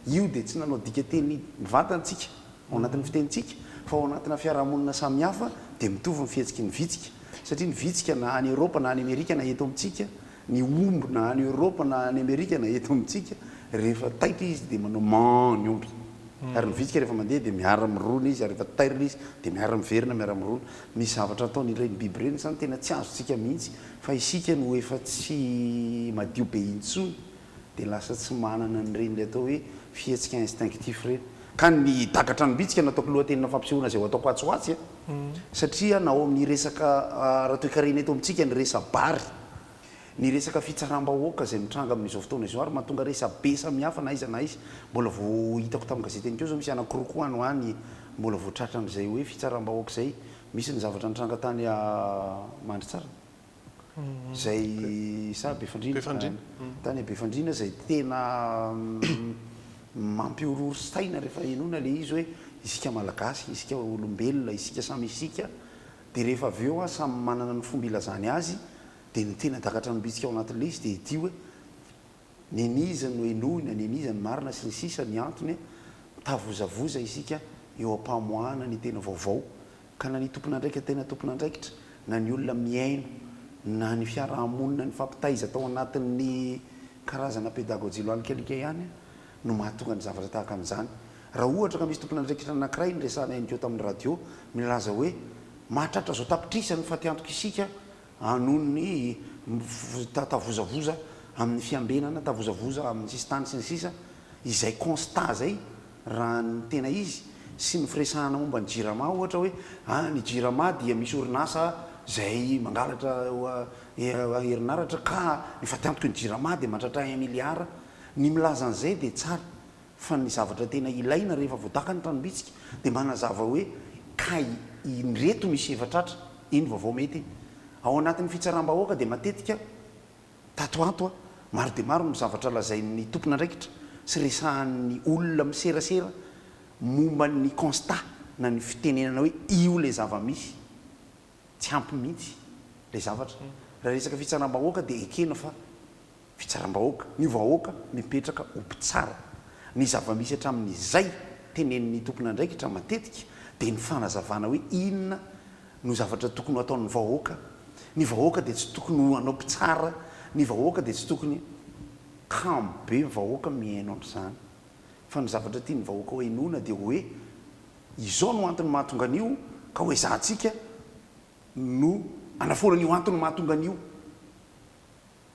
Io dia tsy nanao dika teny mivantana tsika ao anatin'ny fitenintsika fa ao anatina fiarahamonina samihafa dia mitovy ny fihetsiky ny vitsika satria ny vitsika na any Eropa na any Amerika na eto amintsika, ny omby na any Eropa na any Amerika na eto amintsika rehefa taitra izy dia manao man ny omby. Ary ny vitsika rehefa mandeha dia miara mirona izy ary rehefa tairina izy dia miara miverina miara mirona. Misy zavatra ataon'ireny biby ireny izany tena tsy azontsika mihitsy fa isika no efa tsy madio be intsony dia lasa tsy manana an'ireny ilay atao hoe fihetsika instinctif ireny. Ka ny daka tranom-bitsika no ataoko lohatenina fampisehoana izay ho ataoko atsy ho atsy a! Satria na ao amin'ny resaka ara-toekarena eto amintsika ny resa-bary, ny resaka fitsaram-bahoaka izay mitranga amin'izao fotoana izao ary mahatonga resa-be samihafa na aiza na aiza. Mbola vao hitako tamin'ny gazety ihany koa izao misy anankiroa koa any ho any mbola vao tratran'izay hoe fitsaram-bahoaka izay. Misy ny zavatra nitranga tany Mandritsara izay sa Befandriana? Tany Befandriana izay tena mampihorohoro saina rehefa henoina ilay izy hoe isika Malagasy, isika olombelona, isika samy isika dia rehefa avy eo samy manana ny fomba ilazany azy Dia ny tena dakatra mibitsika ao anatin'ilay izy dia ity hoe, nen'iza no henoina, nen'iza no marina sy ny sisa Ny antony, mitavozavoza isika eo am-pamoahana ny tena vaovao, ka na ny tompon'andraikitra tena tompon'andraikitra, na ny olona mihaino, na ny fiaraha-monina nifampitaiza tao anatin'ny karazana pedagojia loalik'alika ihany no mahatonga ny zavatra tahaka an'izany. Raha ohatra ka misy tompon'andraikitra anankiray niresahana ihany koa tamin'ny radio milaza hoe mahatratra izao tapitrisa ny fatiantoka isika noho ny tavozavoza amin'ny fiambenana, tavozavoza amin'ny sisintany sy ny sisa Izay constat izay raha ny tena izy sy ny firesahana momba ny Jirama ohatra hoe ah ny Jirama dia misy orinasa izay mangalatra herinaratra ka ny fatiantoky ny Jirama dia mahatratra un milliard. Ny milaza an'izay dia tsara Fa ny zavatra tena ilaina rehefa voadaka ny tranom-bitsika dia manazava hoe kay ireto misy efa tratra, iny vaovao mety iny. Ao anatin'ny fitsaram-bahoaka dia matetika tato ato maro dia maro ny zavatra lazain'ny tompon'andraikitra sy resahan'ny olona miserasera momba ny constat na ny fitenenana hoe io ilay zava-misy. Tsy ampy mihitsy ilay zavatra. Raha resaka fitsaram-bahoaka dia ekena fa Fitsaram-bahoaka, ny vahoaka mipetraka ho mpitsara. Ny zava-misy hatramin'izay tenenin'ny tompon'andraikitra matetika dia ny fanazavana hoe inona no zavatra tokony ho ataon'ny vahoaka. Ny vahoaka dia tsy tokony ho hanao mpitsara, ny vahoaka dia tsy tokony. Kamo be ny vahoaka mihaino an'izany. Fa ny zavatra tian'ny vahoaka ho henoina dia hoe izao no antony mahatonga an'io ka ho ezahantsika no hanafoana an'io antony mahatonga an'io.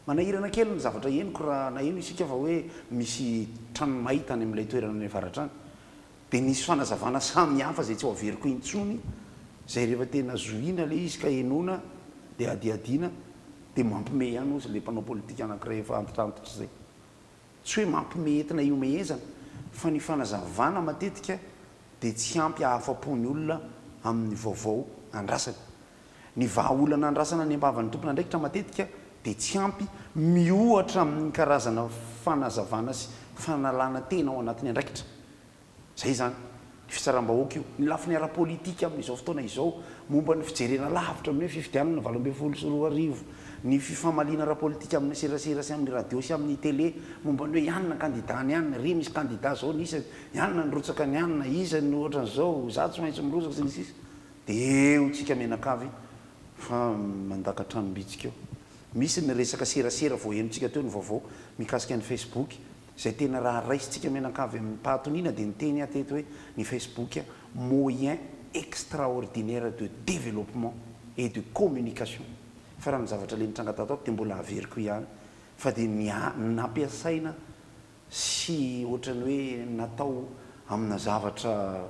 Manahirana kely ny zavatra henoko raha naheno isika fa hoe misy trano may tany amin'ilay toerana any avaratra any. Dia nisy fanazavana samy hafa izay tsy ho averiko intsony izay rehefa tena zohiana ilay izy ka henoina dia hadihadiana dia mampime ihany hozy ilay mpanao politika anankiray efa antitrantitra izay. Tsy hoe mampime entina ihomehezana fa ny fanazavana matetika dia tsy ampy hahafa-po ny olona amin'ny vaovao andrasany. Ny vahaolana andrasana any am-bavan'ny tompon'andraikitra matetika dia tsy ampy miohatra amin'ny karazana fanazavana sy fanalana tena ao anatin'ny andraikitra. Izay izany, ny fitsaram-bahoaka io. Ny lafiny ara-politika amin'izao fotoana izao, momba ny fijerena lavitra amin'ny hoe fifidianana 2018, ny fifamaliana ara-politika amin'ny serasera sy amin'ny radio sy amin'ny tele, momba ny hoe ianona kandida ny anona, ry misy kandida izao ny isany, ianona nirotsaka ny anona, iza no ohatran'izao, izaho tsy maintsy mirotsaka sy ny sisa. Dia eo tsika mianakavy fa mandaka tranom-bitsika eo. Misy ny resaka serasera vao henontsika teo ny vaovao mikasika ny Facebook izay tena raha raisintsika mianakavy amim-pahatoniana dia niteny aho teto hoe ny Facebook moyen extraordinaire de développement et de communication fa raha ny zavatra le nitranga tato ato dia mbola averiko ihany fa dia ny nampiasaina sy ohatran'ny hoe natao amina zavatra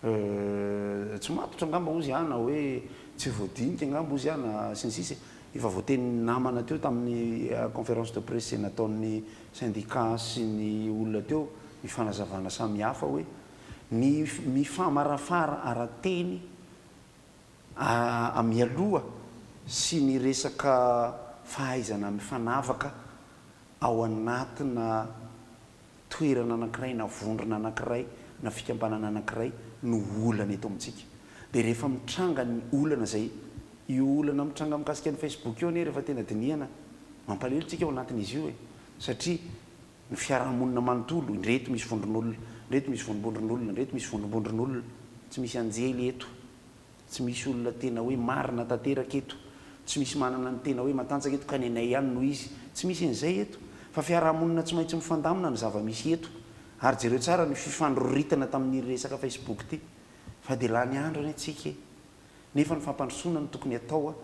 Euh, tsy matotra angamba ozy aho na hoe tsy voadinika angamba ozy aho na sy ny sisa e. Efa voatenin'ny namana teo tamin'ny conférence de presse izay nataon'ny syndicat sy ny olona teo ny fanazavana samihafa hoe ny mifamarafara ara-teny a mialoha sy ny resaka fahaizana mifanavaka ao anatina toerana anankiray na vondrona anankiray na fikambanana anankiray no olana eto amintsika. Dia rehefa mitranga ny olana izay, io olana mitranga mikasika ny Facebook io anie rehefa tena dinihana, mampalahelo tsika ao anatin'izy io e! Satria ny fiarahamonina manontolo, indreto misy vondron'olona, indreto misy vondrombondron'olona, indreto misy vondrombondron'olona, tsy misy anjely eto. Tsy misy olona tena hoe marina tanteraka eto. Tsy misy manana ny tena hoe matanjaka eto ka ny anay ihany no izy. Tsy misy an'izay eto. Fa fiarahamonina tsy maintsy mifandamina ny zava-misy eto. Ary jereo tsara ny fifandroritana tamin'iny resaka Facebook ity fa dia lany andro anie tsika e! Nefa ny fampandrosoana no tokony atao,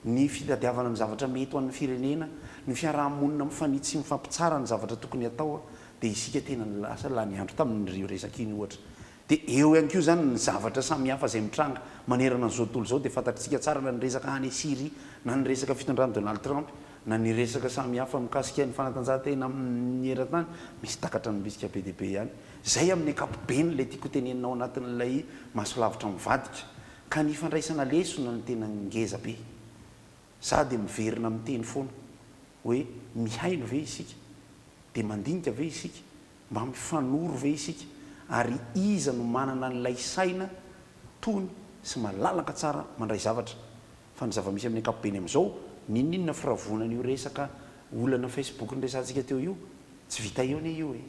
ny fitadiavana ny zavatra mety ho an'ny firenena, ny fiaraha-monina mifanitsy sy mifampitsara ny zavatra tokony atao dia isika tena lasa lany andro tamin'ireo resaka iny ohatra. Dia eo ihany koa izany ny zavatra samihafa izay mitranga manerana an'izao tontolo izao dia fantatritsika tsara na ny resaka any Syrie na ny resaka fitondran'i Donald Trump na ny resaka samihafa mikasika ny fanatanjahantena amin'ny eran-tany, misy takatra ny risque be dia be ihany. Izay amin'ny ankapobeny ilay tiako hotenenina ao anatin'ilay maso lavitra mivadika. Ka ny fandraisana lesona no tena ngeza be. Za dia miverina miteny foana hoe mihaino ve isika? Dia mandinika ve isika? Mba mifanoro ve isika? Ary iza no manana an'ilay saina tony sy malalaka tsara mandray zavatra? Fa ny zava-misy amin'ny ankapobeny amin'izao, n'inon'inona firavonan'io resaka olana Facebook niresahantsika teo io, tsy vita eo anie io e!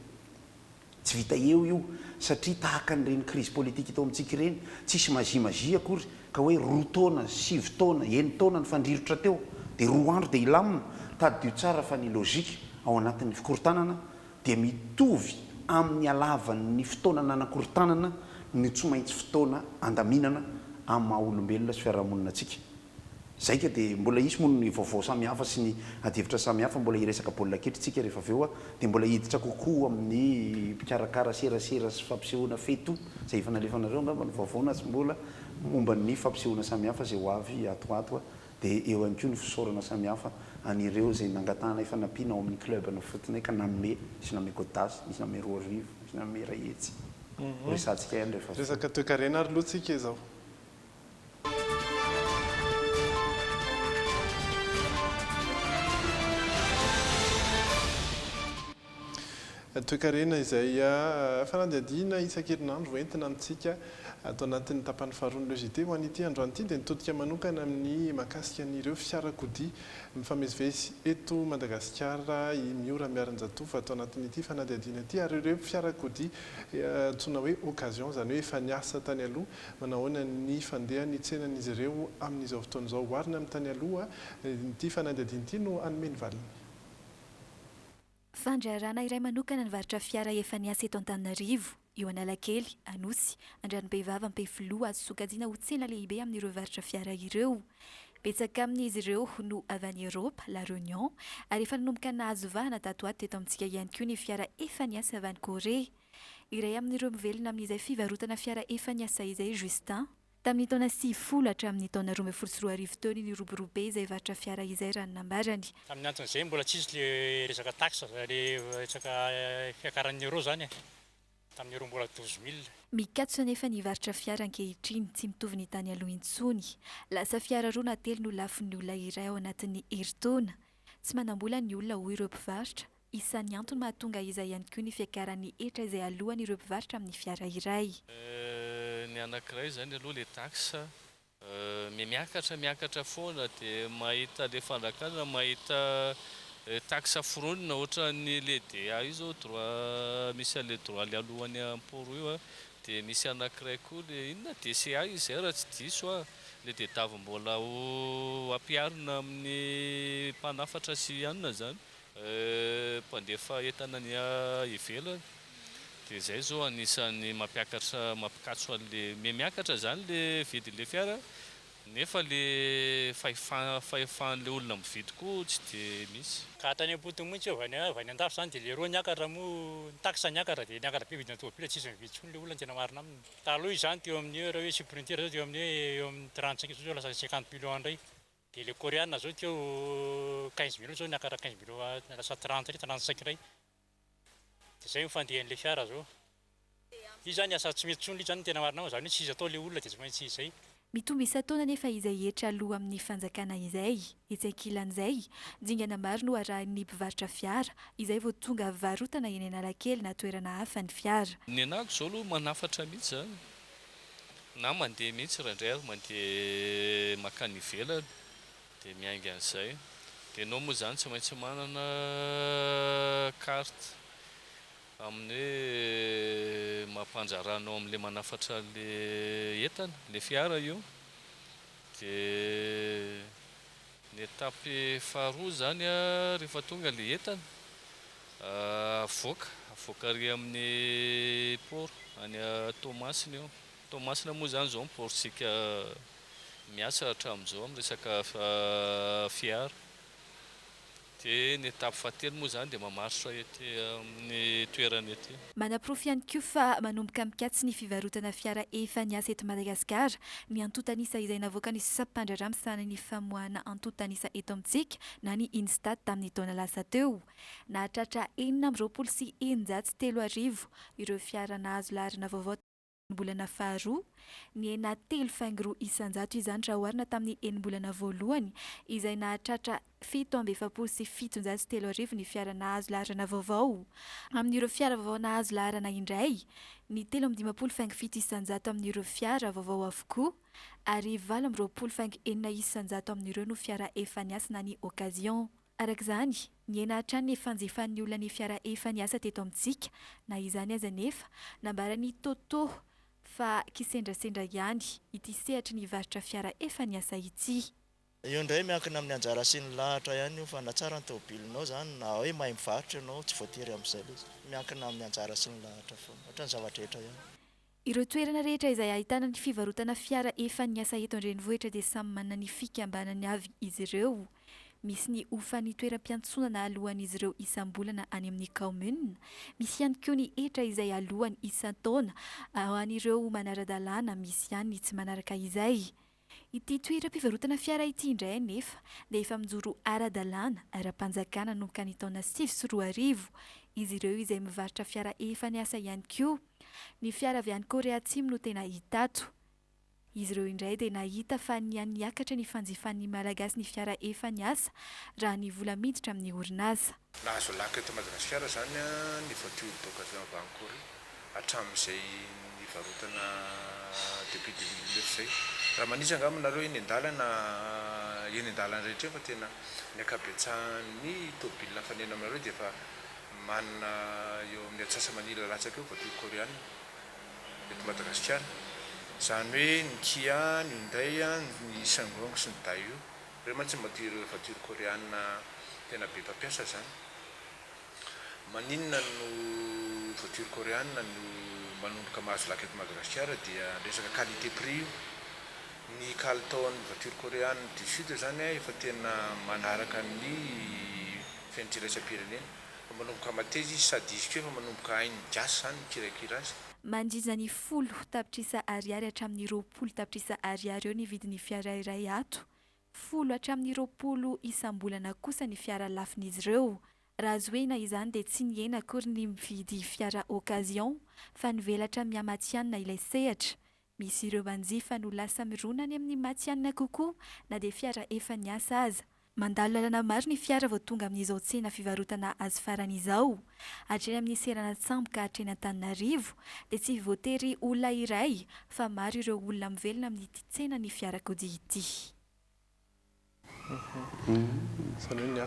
Tsy vita eo io satria tahaka an'ireny crise politique tao amintsika ireny, tsisy magie magie akory ka hoe roa taona, sivy taona, enin-taona nifandrirotra teo dia roa andro dia hilamina. Tadidio tsara fa ny logique ao anatin'ny fikorontanana dia mitovy amin'ny halavan'ny fotoana nanakorontanana no tsy maintsy fotoana andaminana amin'ny maha olombelona sy fiarahamonina antsika. Zaika dia mbola hisy moa ny vaovao samihafa sy ny adihevitra samihafa, mbola hiresaka baolina kitra isika rehefa avy eo dia mbola hiditra kokoa amin'ny mpikarakara serasera sy fampisehoana feto izay efa nalefanareo angamba ny vaovao na tsy mbola momba ny fampisehoana samihafa izay ho avy ato ho ato dia eo ihany koa ny fisaorana samihafa an'ireo izay nangatahanay fanampiana ao amin'ny club nofotinay ka nanome, nisy nanome godasse, nisy nanome 2000, nisy nanome 100. Ho resahantsika ihany rehefa avy eo. Resaka toekarena ary aloha tsika izao. Toekarena izay fanadihadiana isan-kerinandro hoentina amintsika ato anatin'ny tapany faharoan'ny Le JT. Ho an'ity androany ity dia nitodika manokana amin'ny mahakasika an'ireo fiarakodia mifamezivezy eto Madagasikara i Miora Miarinjatovo ato anatin'ity fanadihadiana ity ary ireo fiarakodia antsoina hoe occasion izany hoe efa niasa tany aloha Manahoana ny fandehan'ny tsenan'izy ireo amin'izao fotoana izao? Oharina amin'ny tany aloha, ity fanadihadiana ity no hanome ny valiny. Fandraharahana iray manokana ny varotra fiara efa niasa eto Antananarivo, eo Analakely, Anosy, Andranobevava, Ampefiloha, azo sokajiana ho tsena lehibe amin'ireo varotra fiara ireo. Betsaka amin'izy ireo no avy any Eropa, La Réunion, ary efa nanomboka nahazo vahana tato ho ato teto amintsika ihany koa ny fiara efa niasa avy any Korea. Iray amin'ireo mivelona amin'izay fivarotana fiara efa niasa izay i Justin. Tamin'ny taona 90 hatramin'ny taona 2012 teo ny niroborobo be izay varotra fiara izay raha ny nambarany. Tamin'ny anton'izay mbola tsisy le resaka taxe, le resaka fiakaran'ny euro zany e, tamin'ny euro mbola 12 mille. Mikatso anefa ny varotra fiara ankehitriny, tsy mitovy ny tany aloha intsony. Lasa fiara roa na telo no lafon'ny olona iray ao anatin'ny herintaona. Tsy manam-bola ny olona hoy ireo mpivarotra, Isan'ny antony mahatonga izay ihany koa ny fiakaran'ny hetra izay aloan'ireo mpivarotra amin'ny fiara iray. Ny anankiray izany aloha ilay taxe miakatra miakatra foana dia mahita ilay fanjakana mahita taxe foronina ohatran'ny le DA io izao droit misy an'ilay droit le alohan'ny import io dia misy anankiray koa le inona DCA izy izay raha tsy diso aho ilay diadavam-bola ho ampiharina amin'ny mpanafatra sy anona izany. Mpandefa entana any ivelany dia izay izao anisan'ny mampiakatra mampikatso an'le mihamiakatra izany le vidin'le fiara nefa le fahefa fahefan'le olona mividy koa tsy dia misy. Ka tany am-potony mihitsy eo avy any avy any andafy izany dia le roa niakatra moa ny taxe niakatra dia niakatra be vidina tomobil tsisy mividy intsony le olona ny tena marina aminy. Taloha izany teo amin'ny hoe raha hoe Sprinter zao teo amin'ny hoe eo amin'ny 35 zao lasa 50 millions indray. Dia le koreana zao teo 15 millions zao niakatra 15 millions lasa 30 indray 35 indray. Dia zay ny fandehan'le fiara zao. Io zany asa tsy mety intsony le izy zany ny tena marina zany hoe tsy izy atao le olona dia tsy maintsy izay. Mitombo isan-taona anefa izay hetra aloa amin'ny fanjakana izay. Etsy ankilan'izay, dingana maro no arahin'ny mpivarotra fiara izay vao tonga varotana eny Analakely na toerana hafa ny fiara. Ny anako zao aloha manafatra mihitsy zany. Na mandeha mihitsy indraindray ary mandeha mankany ivelany dia miainga an'izay. Dia ianao moa izany tsy maintsy manana carte amin'ny hoe maha-mpandraharaha anao amin'ilay manafatra an'ilay entana, ilay fiara io. Dia ny étape faharoa izany rehefa tonga ilay entana, avoaka. Avoaka ary amin'ny port any Toamasina io. Toamasina moa izany izao ny port-tsika miasa hatramin'izao amin'ny resaka fiara. Dia ny étape fahatelo moa izany dia mamaritra ety amin'ny toerana ety. Manaporofo ihany koa fa manomboka mikatso ny fivarotana fiara efa niasa eto Madagasikara ny antontan'isa izay navoakan'ny sampandraharaha misahana ny famoahana antontan'isa eto amintsika na ny Instat tamin'ny taona lasa teo. Nahatratra 3626 ireo fiara nahazo laharana vaovao enim-bolana faharoa, nihena 3,2% izany raha oharina tamin'ny enim-bolana voalohany izay nahatratra 3747 ny fiara nahazo laharana vaovao. Amin'ireo fiara vaovao nahazo laharana indray, ny 53,7% amin'ireo fiara vaovao avokoa ary 28,6% amin'ireo no fiara efa niasa na ny occasion. Araka izany, nihena hatrany ny fanjifan'ny olona ny fiara efa niasa teto amintsika. Na izany aza anefa, nambaran'i Toto fa kisendrasendra ihany ity sehatry ny varotra fiara efa niasa ity. Io indray miankina amin'ny anjara sy ny lahatra ihany io fa na tsara ny tomobilinao izany na hoe mahay mivarotra ianao tsy voatery amin'izay ilay izy. Miankina amin'ny anjara sy ny lahatra foana, ohatran'ny zava-drehetra ihany. Ireo toerana rehetra izay ahitana ny fivarotana fiara efa niasa eto an-drenivohitra dia samy manana ny fikambanany avy izy ireo. Misy ny hofan'ny toeram-piantsonana aloan'izy ireo isam-bolana any amin'ny kaominina. Misy ihany koa ny hetra izay aloany isan-taona ho an'ireo manara-dalàna, misy ihany ny tsy manaraka izay. Ity toeram-pivarotana fiara ity indray anefa dia efa mijoro ara-dalàna, ara-panjakana nanomboka ny taona 2009. Izy ireo izay mivarotra fiara efa niasa ihany koa. Ny fiara avy any Korea Atsimo no tena hita ato. Izy ireo indray dia nahita fa niha-niakatra ny fanjifan'ny Malagasy ny fiara efa niasa raha ny vola miditra amin'ny orinasa. Nahazo laka eto Madagasikara izany ny voiture d'occasion avy any Corée hatramin'izay nivarotana depuis 2009 izay. Raha manitsy angamba nareo eny an-dalana eny an-dalana rehetra eny fa tena ny ankabetsahan'ny tôbila mifanena aminareo dia efa manana eo amin'ny atsasa-manila latsaka eo voiture koreana eto Madagasikara. Izany hoe ny Kia, ny Hyundai, ny Ssangyong sy ny Daewoo. Ireo mantsy mba tia ireo voiture koreana tena be mpampiasa zany. Maninona no voiture koreana no manomboka mahazo laka eto Madagasikara dia resaka qualité prix io. Ny kalitaon'ny voiture koreana du sud zany efa tena manaraka ny fenitra iraisam-pirenena. Efa manomboka mateza izy sady izy koa efa manomboka hain'ny gasy zany mikirakira azy. Manodidina ny 10 tapitrisa ariary hatramin'ny 20 tapitrisa ariary eo ny vidin'ny fiara iray ato. 10 hatramin'ny 20 isam-bolana kosa ny fiara lafon'izy ireo. Raha zohina izany dia tsy nihena akory ny mividy fiara occasion fa nivelatra mihamatihanina ilay sehatra. Misy ireo manjifa no lasa mirona any amin'ny matihanina kokoa na dia fiara efa niasa aza. Mandalo lalana maro ny fiara vao tonga amin'izao tsena fivarotana azy farany izao. Hatreny amin'ny seranan-tsambo ka hatreny Antananarivo dia tsy voatery olona iray fa maro ireo olona mivelona amin'ity tsenan'ny fiarakodia ity.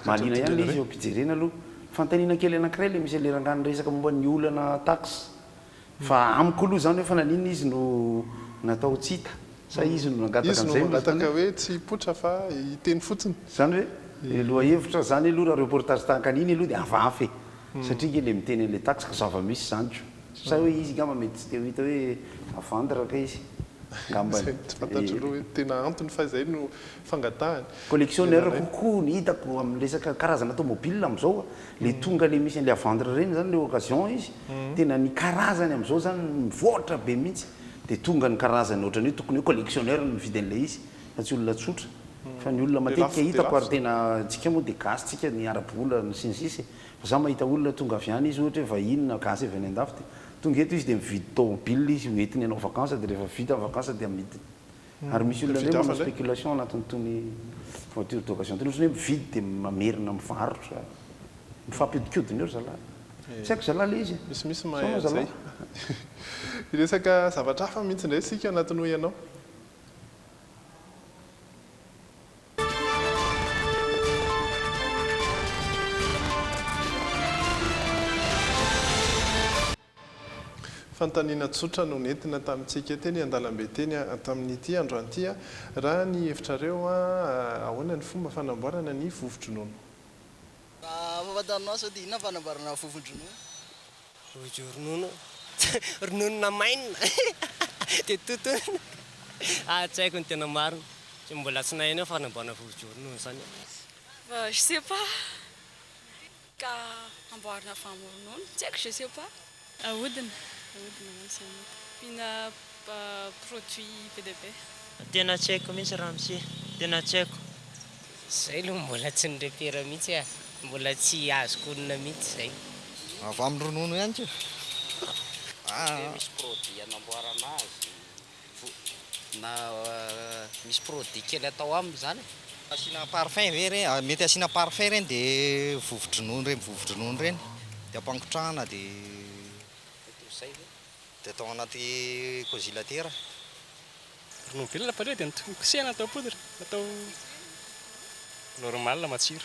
Mahaliana ihany ilay izy eo am-pijerena aloha. Fanontaniana kely anankiray ilay misy an'ilay rangahy niresaka momba ny olana taxe. Fa amiko aloha izany hoe fa naninona izy no natao tsy hita? Sa izy no nangataka Izy no an'izay moa mangataka izany? hoe tsy hipoitra fa hiteny fotsiny. Izany hoe ilay lohahevitra izany aloha raha reportage tahaka an'iny aloha dia hafahafa e! Satria ange ilay miteny an'ilay taxe ka zava-misy izany ko! Sa hoe izy angamba mety tsy te ho hita hoe à vendre kay izy? Angambany. Izay tsy fantatro aloha hoe tena antony fa izay no fangatahany. Collectionneur kokoa ny hitako amin'ny resaka karazana tomobile amin'izao, le tonga le misy an'le à vendre ireny zany le occasion izy, tena ny karazany amin'izao zany mivoatra be mihitsy, de tonga ny karazany ohatran'ny hoe tokony hoe collectionneur no mividy an'ilay izy fa tsy olona tsotra, fa ny olona matetika hitako ary tena tsika moa de gasy tsika ny ara-bola sy ny sisa e, fa za mahita olona tonga avy any izy ohatra hoe vahiny na gasy avy any andafy de tonga eto izy de mividy tomobile izy hoentiny hanao vacances de rehefa vita ny vacances de amidiny. Ary misy olona indray manao spéculation anatin'itony voiture d'occasion itony, ohatran'ny hoe mividy dia mamerina mivarotra, mifampiodikodina eo ry zalahy. Tsy haiko zalahy ilay izy e. Misimisy Sao mahay moa an'izay. zalahy. Hiresaka zavatra hafa mihitsy indray isika anatin'ny hoy ianao. Fanontaniana tsotra no nentina tamintsika teny an-dalambe teny tamin'ity androany ity. Raha ny hevitrareo, ahoana ny fomba fanamboarana ny vovo-dronono? Raha fahafantaranao sao dia inona ny fanamboarana vovon-dronono? Vojo-ronono, ronono namainina dia totoina. Ah, tsy haiko ny tena marina. Tsy mbola tsy naheno hoe fanamboarana vojo-ronono izany aho. Bah, je sais pas. Ka amboarina avy amin'ny ronono, tsy haiko, je sais pas. Ahodina, ahodina mantsy izay mety. Mihina produit be dia be. Tena tsy haiko mihitsy ramose, tena tsy haiko. Zay aloha mbola tsy ni-repere mihitsy ah, mbola tsy azoko onona mihitsy zay. Avy amin'ny ronono ihany ko. Hoe misy produit anamboarana azy na misy produit kely atao aminy zany e. Asiana parfum ve ireny? Mety asiana parfum ireny dia vovo-dronono ireny vovo-dronono ireny dia ampangotrahana dia Mety ho zay ve? Dia atao anaty congélateur. Ronono velona fa dia kosehina atao poudre, atao normal matsiro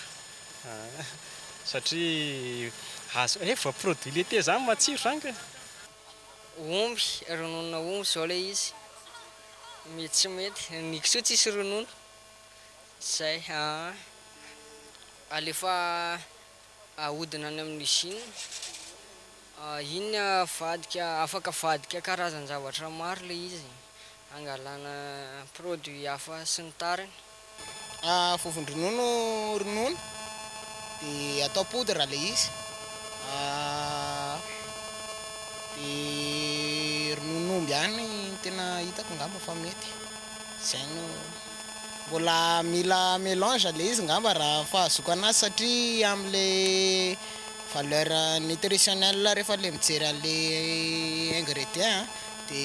satria azo eh vao produit laitier zany matsiro zany ka. Omby, rononona omby zao ilay izy, mety tsy mety, ny kisoa tsisy ronono, zay aa, alefa ahodina any amin'ny usine, Iny avadika, afaka avadika karazan-javatra maro ilay izy, angalana produit hafa sy ny tariny. Vovon-dronono ronono dia atao poudre ilay izy, dia rononon'omby ihany no tena hitako angamba fa mety, izay no mbola mila mélange ilay izy angamba raha ny fahazoako anazy satria amin'ilay Valeur nutritionnelle rehefa le mijery an'le ingredient de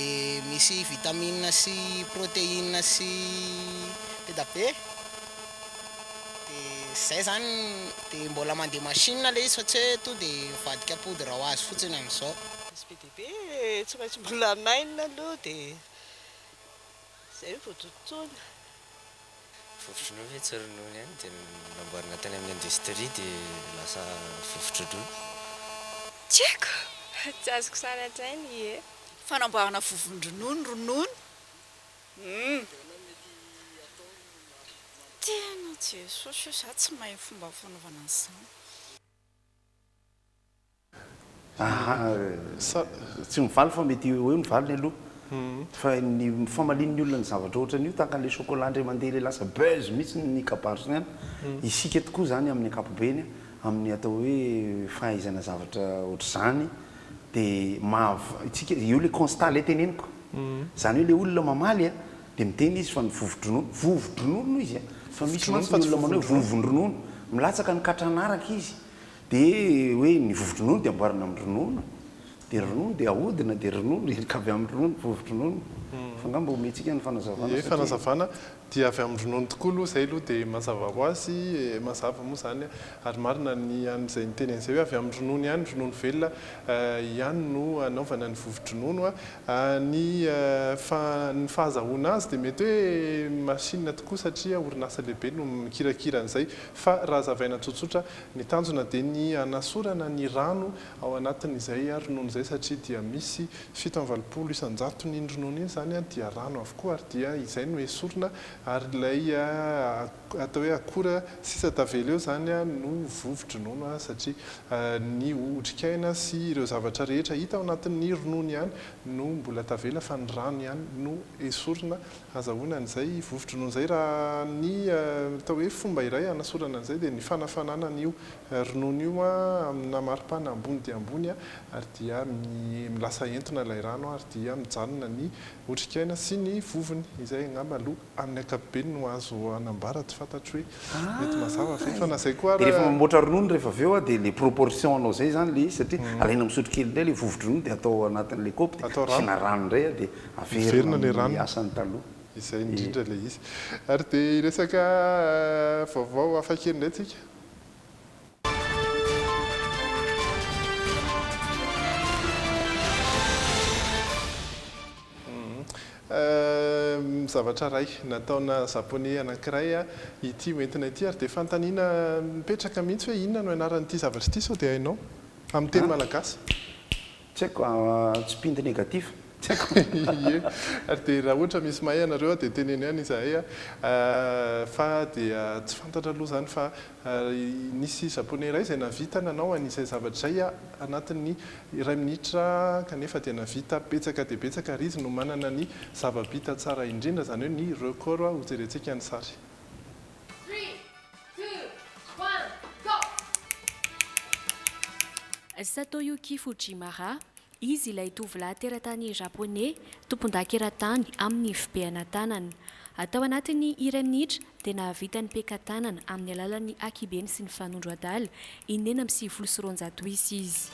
misy vitamine sy protéine sy be da be de zay zany de mbola mandeha machine le izy fa tsy hoe to de mivadika poudre ho azy fotsiny am'zao. Misy be dia be tsy maintsy mbola maina aloha dia izay vao totoina. Vovo-dronono ve tsy ronono ihany dia namboarina tany amin'ny industrie dia lasa vovo-dronono? Tsy haiko, tsy azoko sary an-tsaina, ie. Fanamboarana vovon-dronono, ronono, humm. Tena Jesosy o, za tsy mahay fomba fanaovana an'izany. Aha, tsy mivaly fa mety ho eo ny valiny aloha. Fa ny famalian'ny olona ny zavatra ohatran'io tahaka an'ilay chocolat indray mandeha ilay lasa buzz mihitsy ny kabary sy ny an. Isika tokoa izany amin'ny ankapobeny amin'ny atao hoe fahaizana zavatra ohatr'izany dia mahav, isika, eo ilay constat ilay teneniko. Izany hoe ilay olona mamaly an, dia miteny izy fa ny vovo-dronono, vovo-dronono hoy izy an, fa misy mantsy ny olona manao hoe vovon-dronono, milatsaka ny katranaraka izy. Dia hoe ny vovo-dronono dia amboarina amin'ny ronono, dia ronono dia ahodina, dia ronono, ka avy amin'ny ronono, vovo-dronono. Fa angamba omentsika ny fanazavana Ie, satria. fanazavana dia avy amin'ny ronono tokoa aloha izay aloha dia mazava ho azy, mazava moa izany ary marina ny an'izay niteny an'izay hoe avy amin'ny ronono ihany, ronono velona ihany no anaovana ny vovo-dronono. Ny fa ny fahazahoana azy dia mety hoe machine tokoa satria orinasa lehibe no mikirakira an'izay fa raha hazavaina tsotsotra Ny tanjona dia ny hanasorana ny rano ao anatin'izay ronono izay satria dia misy 87 isan-jaton'iny ronono iny izany dia rano avokoa ary dia izay no esorina ary ilay atao hoe akora sisa tavela eo izany no vovo-dronono satria ny otrikaina sy ireo zavatra rehetra hita ao anatin'ny ronono ihany no mbola tavela fa ny rano ihany no esorina Azahoana an'izay vovo-dronono izay raha ny atao hoe fomba iray hanasorana an'izay dia ny fanafanana an'io ronono io amina maripana ambony dia ambony ary dia lasa entona ilay rano ary dia mijanona ny otrikaina sy ny vovony. Izay angamba aloha amin'ny ankapobeny no azo anambara, tsy fantatro hoe mety mazava ve fa na izay koa Dia ara. rehefa mamboatra ronono rehefa avy eo dia ilay proportion anao izay izany ilay izy satria alaina misotro kely indray ilay vovo-dronono dia atao anatin'ilay kaopy dia Atao rano. asiana rano indray dia Miverina Averina ilay amin'ny rano. asany taloha. Izay indrindra ilay izy. Ary dia hiresaka vaovao hafa kely indray tsika. Zavatra iray nataona Japoney anankiray ity hoentina ity ary dia fanontaniana mipetraka mihitsy hoe inona no anaran'ity zavatra ity sao dia hainao? Amin'ny teny malagasy. Tsy haiko, tsipindy négatif. Tsy haiko. Ie, ary dia raha ohatra misy mahay ianareo dia teneno ihany izahay fa dia tsy fantatra aloha izany fa nisy japonais iray izay nahavita nanao an'izay zavatra izay anatin'ny iray minitra kanefa dia nahavita betsaka dia betsaka ary izy no manana ny zava-bita tsara indrindra izany hoe ny record hojerentsika ny sary. Three, two, one, go! Satoyuki Fujimara, Izy ilay tovolahy teratany Japoney, tompondaka eran-tany amin'ny fibehana tanana. Tao anatin'ny iray minitra dia nahavita ny peka-tanana amin'ny alalan'ny akibeny sy ny fanondro adala 296 isa izy.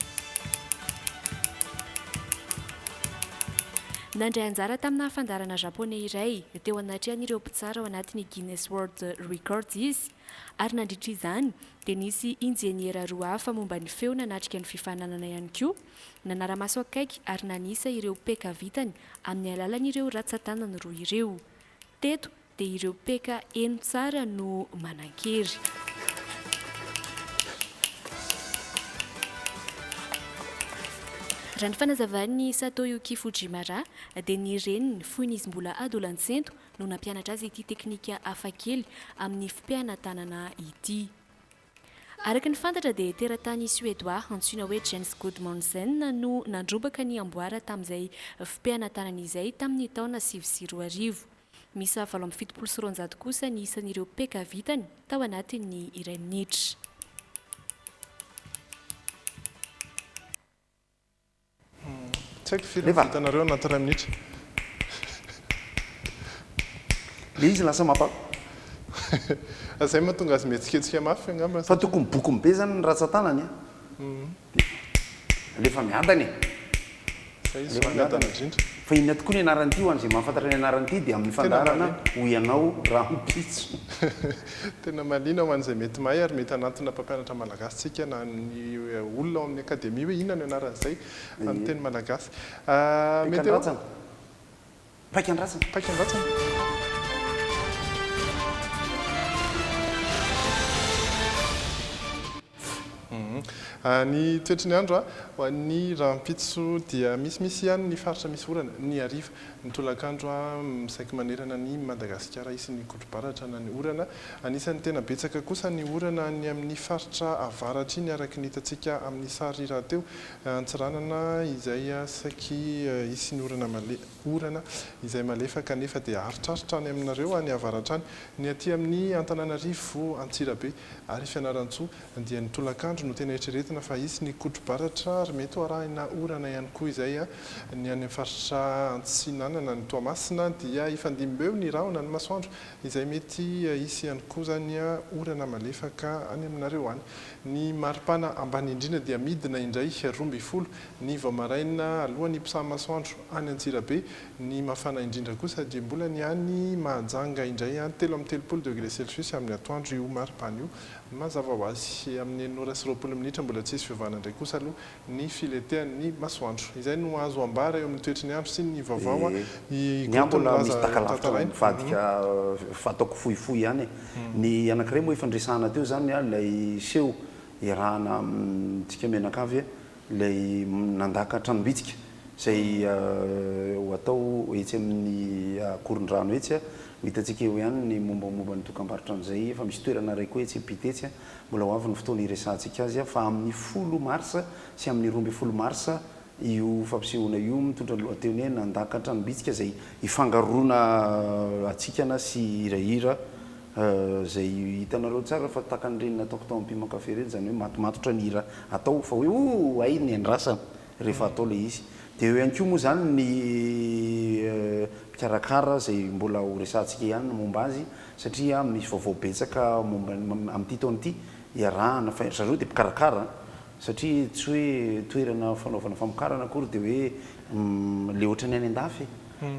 Nandray anjara tamina fandaharana Japoney iray teo anatrehan'ireo mpitsara ao anatin'ny Guinness World Records izy ary nandritra izany dia nisy injeniera roa hafa momba ny feo nanatrika ny fifaninanana ihany koa Nanara-maso akaiky ary nanisa ireo PK vitany amin'ny alalan'ireo ratsan-tanany roa ireo. Teto dia ireo PK heno tsara no manan-kery. Raha ny fanazavan'i Satoyuki Fujimara dia ny reniny fony izy mbola adolantsento no nampianatra azy ity teknika hafakely amin'ny fipehana tanana ity. Araka ny fantatra dia teratany Suedoà antsoina hoe Jens Gudmundsen no nandrombaka ny amboara tamin'izay fipehana tanana izay tamin'ny taona 2009. Miisa 278 kosa ny isan'ireo peka vitany tao anatin'ny iray minitra. Tsy haiko firy ny vitanareo anaty iray minitra. Le izy lasa mampa. Zay mahatonga azy mihetsiketsika mafy angamba. Fa tokony bokony be zany ny ratsan-tanany an. Dia alefa miadana e. Zay izy zao miadana indrindra. Fa inona tokoa ny anaran'ity ho an'izay mahafantatra ny anaran'ity dia amin'ny fandaharana ho ianao rahampitso. Tena mahaliana ho an'izay mety mahay ary mety hanantona mpampianatra malagasy tsika na ny olona ao amin'ny akademia hoe inona no anaran'izay amin'ny teny malagasy. Météo. Paikan-dratsana. Paikan-dratsana. Paikan-dratsana. Ny toetry ny andro ho an'ny rahampitso dia misimisy ihany ny faritra misy orana ny hariva. Ny tolakandro saiky manerana an'i Madagasikara hisy ny kotrobaratra na ny orana. Anisan'ny tena betsaka kosa ny orana any amin'ny faritra avaratra iny araka ny hitantsika amin'ny sary rahateo. Antsiranana izay saiky hisy ny orana orana izay malefaka nefa dia haritraritra any aminareo any avaratra any. Ny aty amin'ny Antananarivo, Antsirabe ary Fianarantsoa dia ny tolakandro no tena eritreretina fa hisy ny kotro-baratra ary mety ho arahina orana ihany koa izay. Ny any amin'ny faritra Antsinanana any Toamasina dia hifandimby eo ny rahona ny masoandro izay mety hisy ihany koa izany orana malefaka any aminareo any. Ny maripana ambany indrindra dia midina indray 12 ny vao maraina alohan'ny hiposahan'ny masoandro any Antsirabe. Ny mafana indrindra kosa dia mbola ny any Mahajanga indray 33 degré celsius amin'ny atoandro io maripana io. Mazava ho azy, amin'ny enina ora sy 20 minitra mbola tsy hisy fiovana indray kosa aloha ny filentehan'ny masoandro. Izay no azo ambara eo amin'ny toetry ny andro sy ny vaovao i Ny ahy Goto mbola misy milaza daka lavitra tantaraina. mivadika fa ataoko fohifohy ihany e. Ny anankiray moa efa niresahana teo izany ilay seho iarahana amintsika mianakavy Ilay nandaka tranom-bitsika izay ho atao etsy amin'ny Akorondrano etsy, ho hitantsika eo ihany ny mombamomba ny dokambarotra an'izay, efa misy toerana iray koa etsy ampita etsy, mbola ho avy ny fotoana hiresahantsika azy fa amin'ny folo marsa sy amin'ny 12 marsa io fampisehoana io mitondra ny lohateny hoe nandaka tranom-bitsika izay hifangaroana hatsikana sy hirahira Izay hitanareo tsara fa tahaka an'ireny nataoko tao amin'ny Piment Café ireny, izany hoe matomatotra ny hira atao fa hoe ooh hay ny andrasana rehefa atao ilay izy. Dia eo ihany koa moa izany ny mpikarakara izay mbola ho resahantsika ihany ny momba azy satria misy vaovao betsaka momba ny amin'ity taona ity iarahana fa ry zareo dia mpikarakara an! Satria tsy hoe toerana fanaovana famokarana akory dia hoe le ohatran'ny any an-dafy e!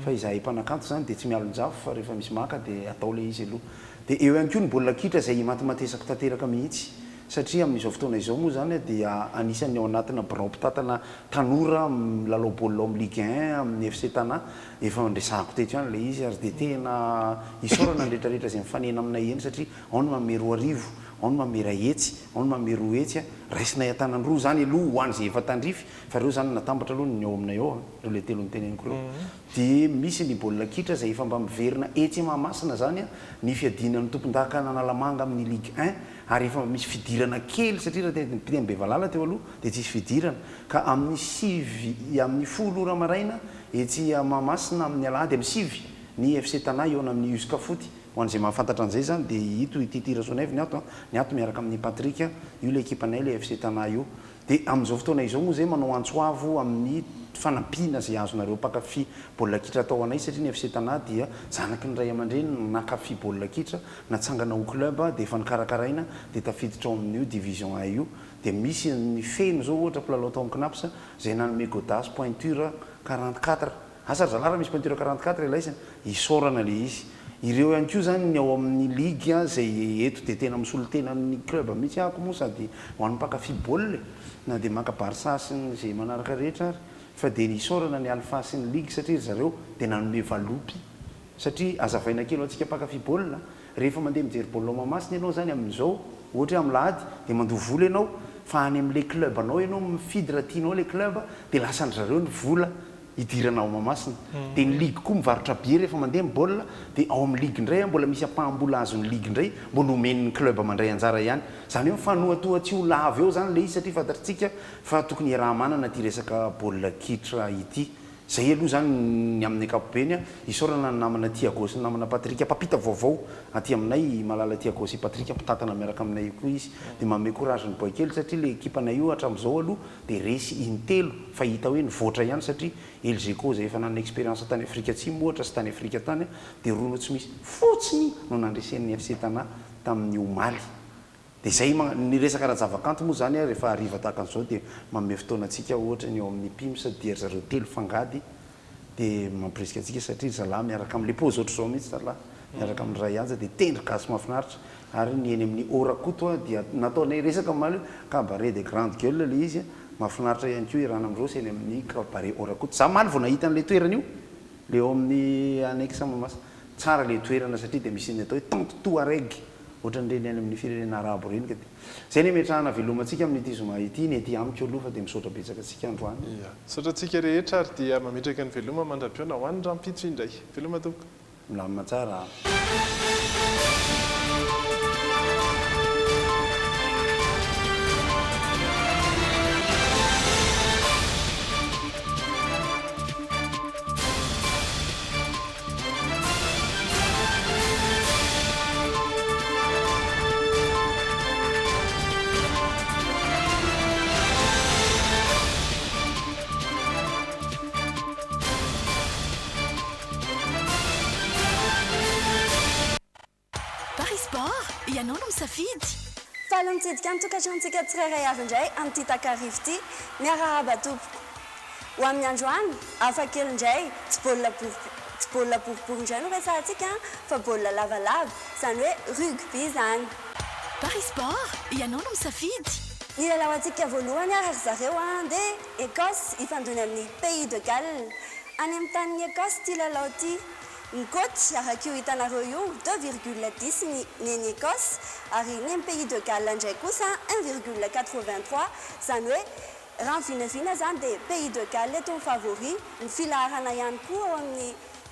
Fa izahay mpanakanto izany dia tsy mialon-jafy fa rehefa misy maka dia atao ilay izy aloha. Dia eo ihany koa ny baolina kitra izay imatimatesako tanteraka mihitsy satria amin'izao fotoana izao moa izany dia anisan'ny ao anatina birao mpitantana tanora milalao baolina ao amin'ny Ligue un amin'ny FC Tana. Efa niresahako teto ihany ilay izy ary dia tena isaorana ny rehetra rehetra izay mifanena aminay eny satria ao ny manome 2000. Ao ny manome iray hetsy, ao ny manome 200, raisinay an-tanan-droa izany aloha ho an'izay efa tandrify, fa ireo izany natambatra aloha ny ao aminay ao an, ireo ilay telo noteneniko ireo. Dia misy ny baolina kitra izay efa mba miverina etsy Mahamasina izany an, ny fiadiana ny tompondakan'Analamanga amin'ny Ligue un, ary efa mba misy fidirana kely satria raha teny Bevalala teo aloha dia tsisy fidirana, ka amin'ny sivy, amin'ny folo ora maraina etsy Mahamasina amin'ny alahady amin'ny sivy ny FC Tana hihaona amin'ny Uscafoot. Ho an'izay mahafantatra an'izay izany dia ito i Titi Rasoanaivo ny ato an, ny ato miaraka amin'i Patrick, io ilay ekipanay ilay FC Tana io. Dia amin'izao fotoana izao moa izay manao antso avo amin'ny fanampiana izay azonareo mpankafy baolina kitra atao anay satria ny FC Tana dia zanaky ny ray aman-dreny nankafy baolina kitra, natsangana ho club dia efa nokarakaraina dia tafiditra ao amin'io division un io. Dia misy ny Feno izao ohatra mpilalao tao amin'ny Cnaps izay nanome godasse pointure 44. Asa ry zalahy raha misy pointure 44 ilaisany, isaorana le izy. Ireo ihany koa zany ny ao amin'ny ligue izay eto dia tena misolo tena ny club mihitsy ahako moa sady ho an'ny mpankafy baolina e, na dia maka Barça sy ny izay manaraka rehetra ary, fa dia isaorana ny Alpha sy ny ligue satria ry zareo dia nanome valopy satria azavaina kely ho antsika mpankafy baolina, rehefa mandeha mijery baolina ao Mahamasina ianao zany amin'izao ohatra hoe amin'ny lahady dia mandoa vola ianao fa any amin'ilay club anao ianao mifidy raha tianao ilay club dia lasan-dry zareo ny vola hidirana ao Mahamasina. Dia ny ligue koa mivarotra billet rehefa mandeha ny baolina, dia ao amin'ny ligue indray mbola misy ampaham-bola azon'ny ligue indray mbola omen'ny club mandray anjara ihany. Izany hoe mifanohatoha tsy ho lavo eo izany ilay izy satria fantatritsika fa tokony hiaraha-manana ity resaka baolina kitra ity. Izay aloha izany ny amin'ny ankapobeny. Isaorana ny namana Tiago sy ny namana Patrick mpampita vaovao aty aminay, i Malala Tiago sy i Patrick mpitantana miaraka aminay io koa izy. Dia manome courage ny boay kely satria ilay ekipanay io hatramin'izao aloha dia resy intelo fa hita hoe nivoatra ihany satria Elgeco izay efa nanana expérience tany Afrika Atsimo ohatra sy tany Afrika tany dia roa no tsy misy fotsiny no nandresen'ny FC Tana tamin'ny omaly. Dia izay ny resaka ara-javakanto moa izany rehefa hariva tahaka an'izao dia manome fotoana antsika ohatra ny ao amin'ny Pims dia ry zareo telo fangady dia mampirisika antsika satria ry zalahy miaraka amin'ilay paozy ohatr'izao mihitsy zalahy miaraka amin'ny Ray Anja dia tendry gasy mahafinaritra ary ny eny amin'ny Haut Rakoto dia nataonay resaka omaly hoe cabaret des grandes gueules ilay izy mahafinaritra ihany koa iarahana amin'i Rossy eny amin'ny cabaret Haut Rakoto za omaly vao nahita an'ilay toerana io ilay ao amin'ny annexe Mahamasina tsara ilay toerana satria dia misy ny atao hoe tente touareg ohatran'ireny any amin'ny firenena arabo ireny ka dia Izay ny ametrahana veloma antsika amin'ity zoma ity, ny ety amiko aloha fa dia misaotra betsaka antsika androany. Ia. Misaotra antsika rehetra ary dia mametraka ny veloma mandra-pihaona ho any rahampitso indray. Veloma tompoko. Milamina tsara an. Paris Sport, ianao no misafidy! Faly mitsidika ny tokantranontsika tsirairay avy indray amin'ity takariva ity. Miarahaba tompoko. Ho amin'ny androany, hafa kely indray, tsy baolina boribory, tsy baolina boribory indray no resahantsika fa baolina lavalava, izany hoe rugby izany. Paris Sport, ianao no misafidy! Ny lalaontsika voalohany ary ry zareo an, dia Ecosse hifandona amin'ny Pays de Galles. Any amin'ny tanin'i Ecosse ity lalao ity. Ny cote, araka io hitanareo io, deux virgule dix ny nen'i Ecosse, ary ny an'i Pays de Galles indray kosa un virgule quatre-vingt-trois, izany hoe Raha ny vinavina izany dia Pays de Galles eto ny favori, ny filaharana ihany koa ao amin'ny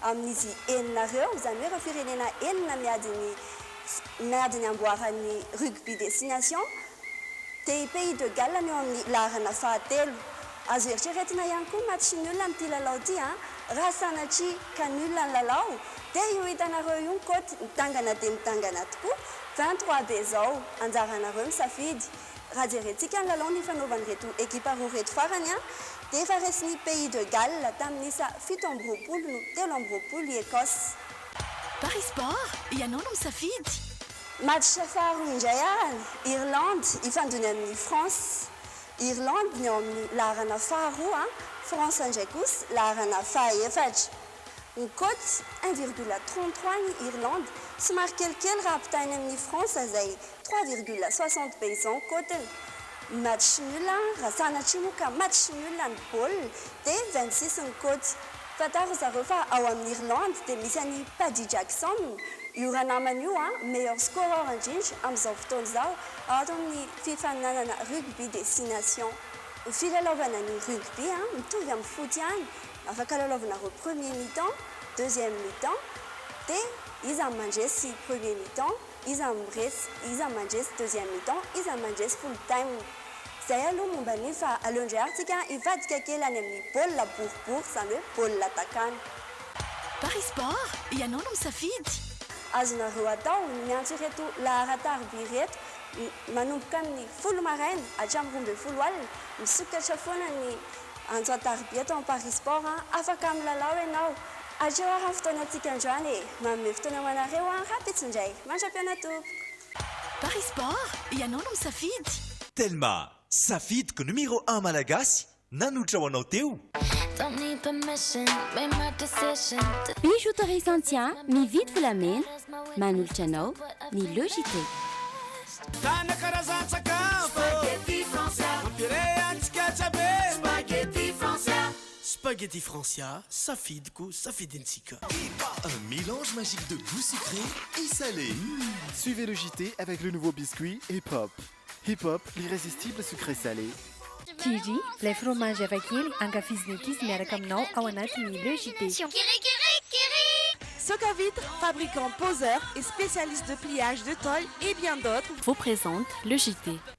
amin'izy enina ireo, izany hoe ireo firenena enina miady ny miady ny amboaran'ny Rugby des Six Nations dia i Pays de Galles no eo amin'ny laharana fahatelo. Azo eritreretina ihany koa match nul amin'ity lalao ity an, raha sanatria ka nul ny lalao dia io hitanareo io ny cote midangana dia midangana tokoa, 23 be izao, anjaranareo misafidy. Raha jerentsika ny lalao nifanaovan'ireto ekipa roa ireto farany dia efa resin'ny Pays de Galles tamin'ny isa 27 no 23 i Ecosse. Paris Sport, ianao no misafidy! Match faharoa indray ary, Irlande hifandona amin'i France. Irlande ny ao amin'ny laharana faharoa, France indray kosa laharana fahaefatra. Ny cote, 1,33 ny Irlande, somary kelikely raha ampitahaina amin'i France izay 3,60 be izao ny cote-ny. Match nul, raha sanatria moa ka match nul ny baolina dia 26 ny cote. Fantaro zareo fa ao amin'ny Irlande dia misy an'i Paddy Jackson, io ranamana io an, meilleur scoreur indrindra amin'izao fotoana izao ato amin'ny fifaninanana rugby des six nations. Filalaovana ny rugby an, mitovy amin'ny foot ihany, afaka lalaovinareo premier mi-temps, deuxième mi-temps, dia iza no mandresy premier mi-temps, Iza no miresy, iza no mandresy deuxième mi-temps, iza no mandresy full time. Zay aloha momba an'io fa aleo indray ary tsika hivadika kely any amin'ny baolina boribory izany hoe baolina takana. Paris Sport, ianao no misafidy. Azonareo atao ny miantso ireto laharan-tariby ireto manomboka amin'ny folo maraina hatramin'ny 12 alina, misokatra foana ny antso an-tariby eto amin'ny Paris Sport, afaka milalao ianao. Hatreo ary ny fotoanantsika androany e! Manome fotoana ho anareo aho rahampitso indray. Mandra-pihaona tompoko! Paris Sport, ianao no misafidy. Telma, safidiko numéro un malagasy nanolotra ho anao teo. Bijouterie Santia, mividy volamena, manolotra anao ny Le JT. Tana karazan-tsakafo Spaghetti Francia Mampiray antsika jiaby Spaghetti Francia Spaghetti Francia, safidiko, safidintsika. Un mélange magique de goût sucré et salé. Suivez le JT avec le nouveau biscuit Hip Hop. Hip Hop, l'irrésistible sucré salé. Kiri, ilay fromage hafakely ankafizin'ny ankizy miaraka aminao ao anatin'ny Le JT. Socavitre, fabricant, poseur et spécialiste de pliage de tôle et bien d'autres, vous présente le JT.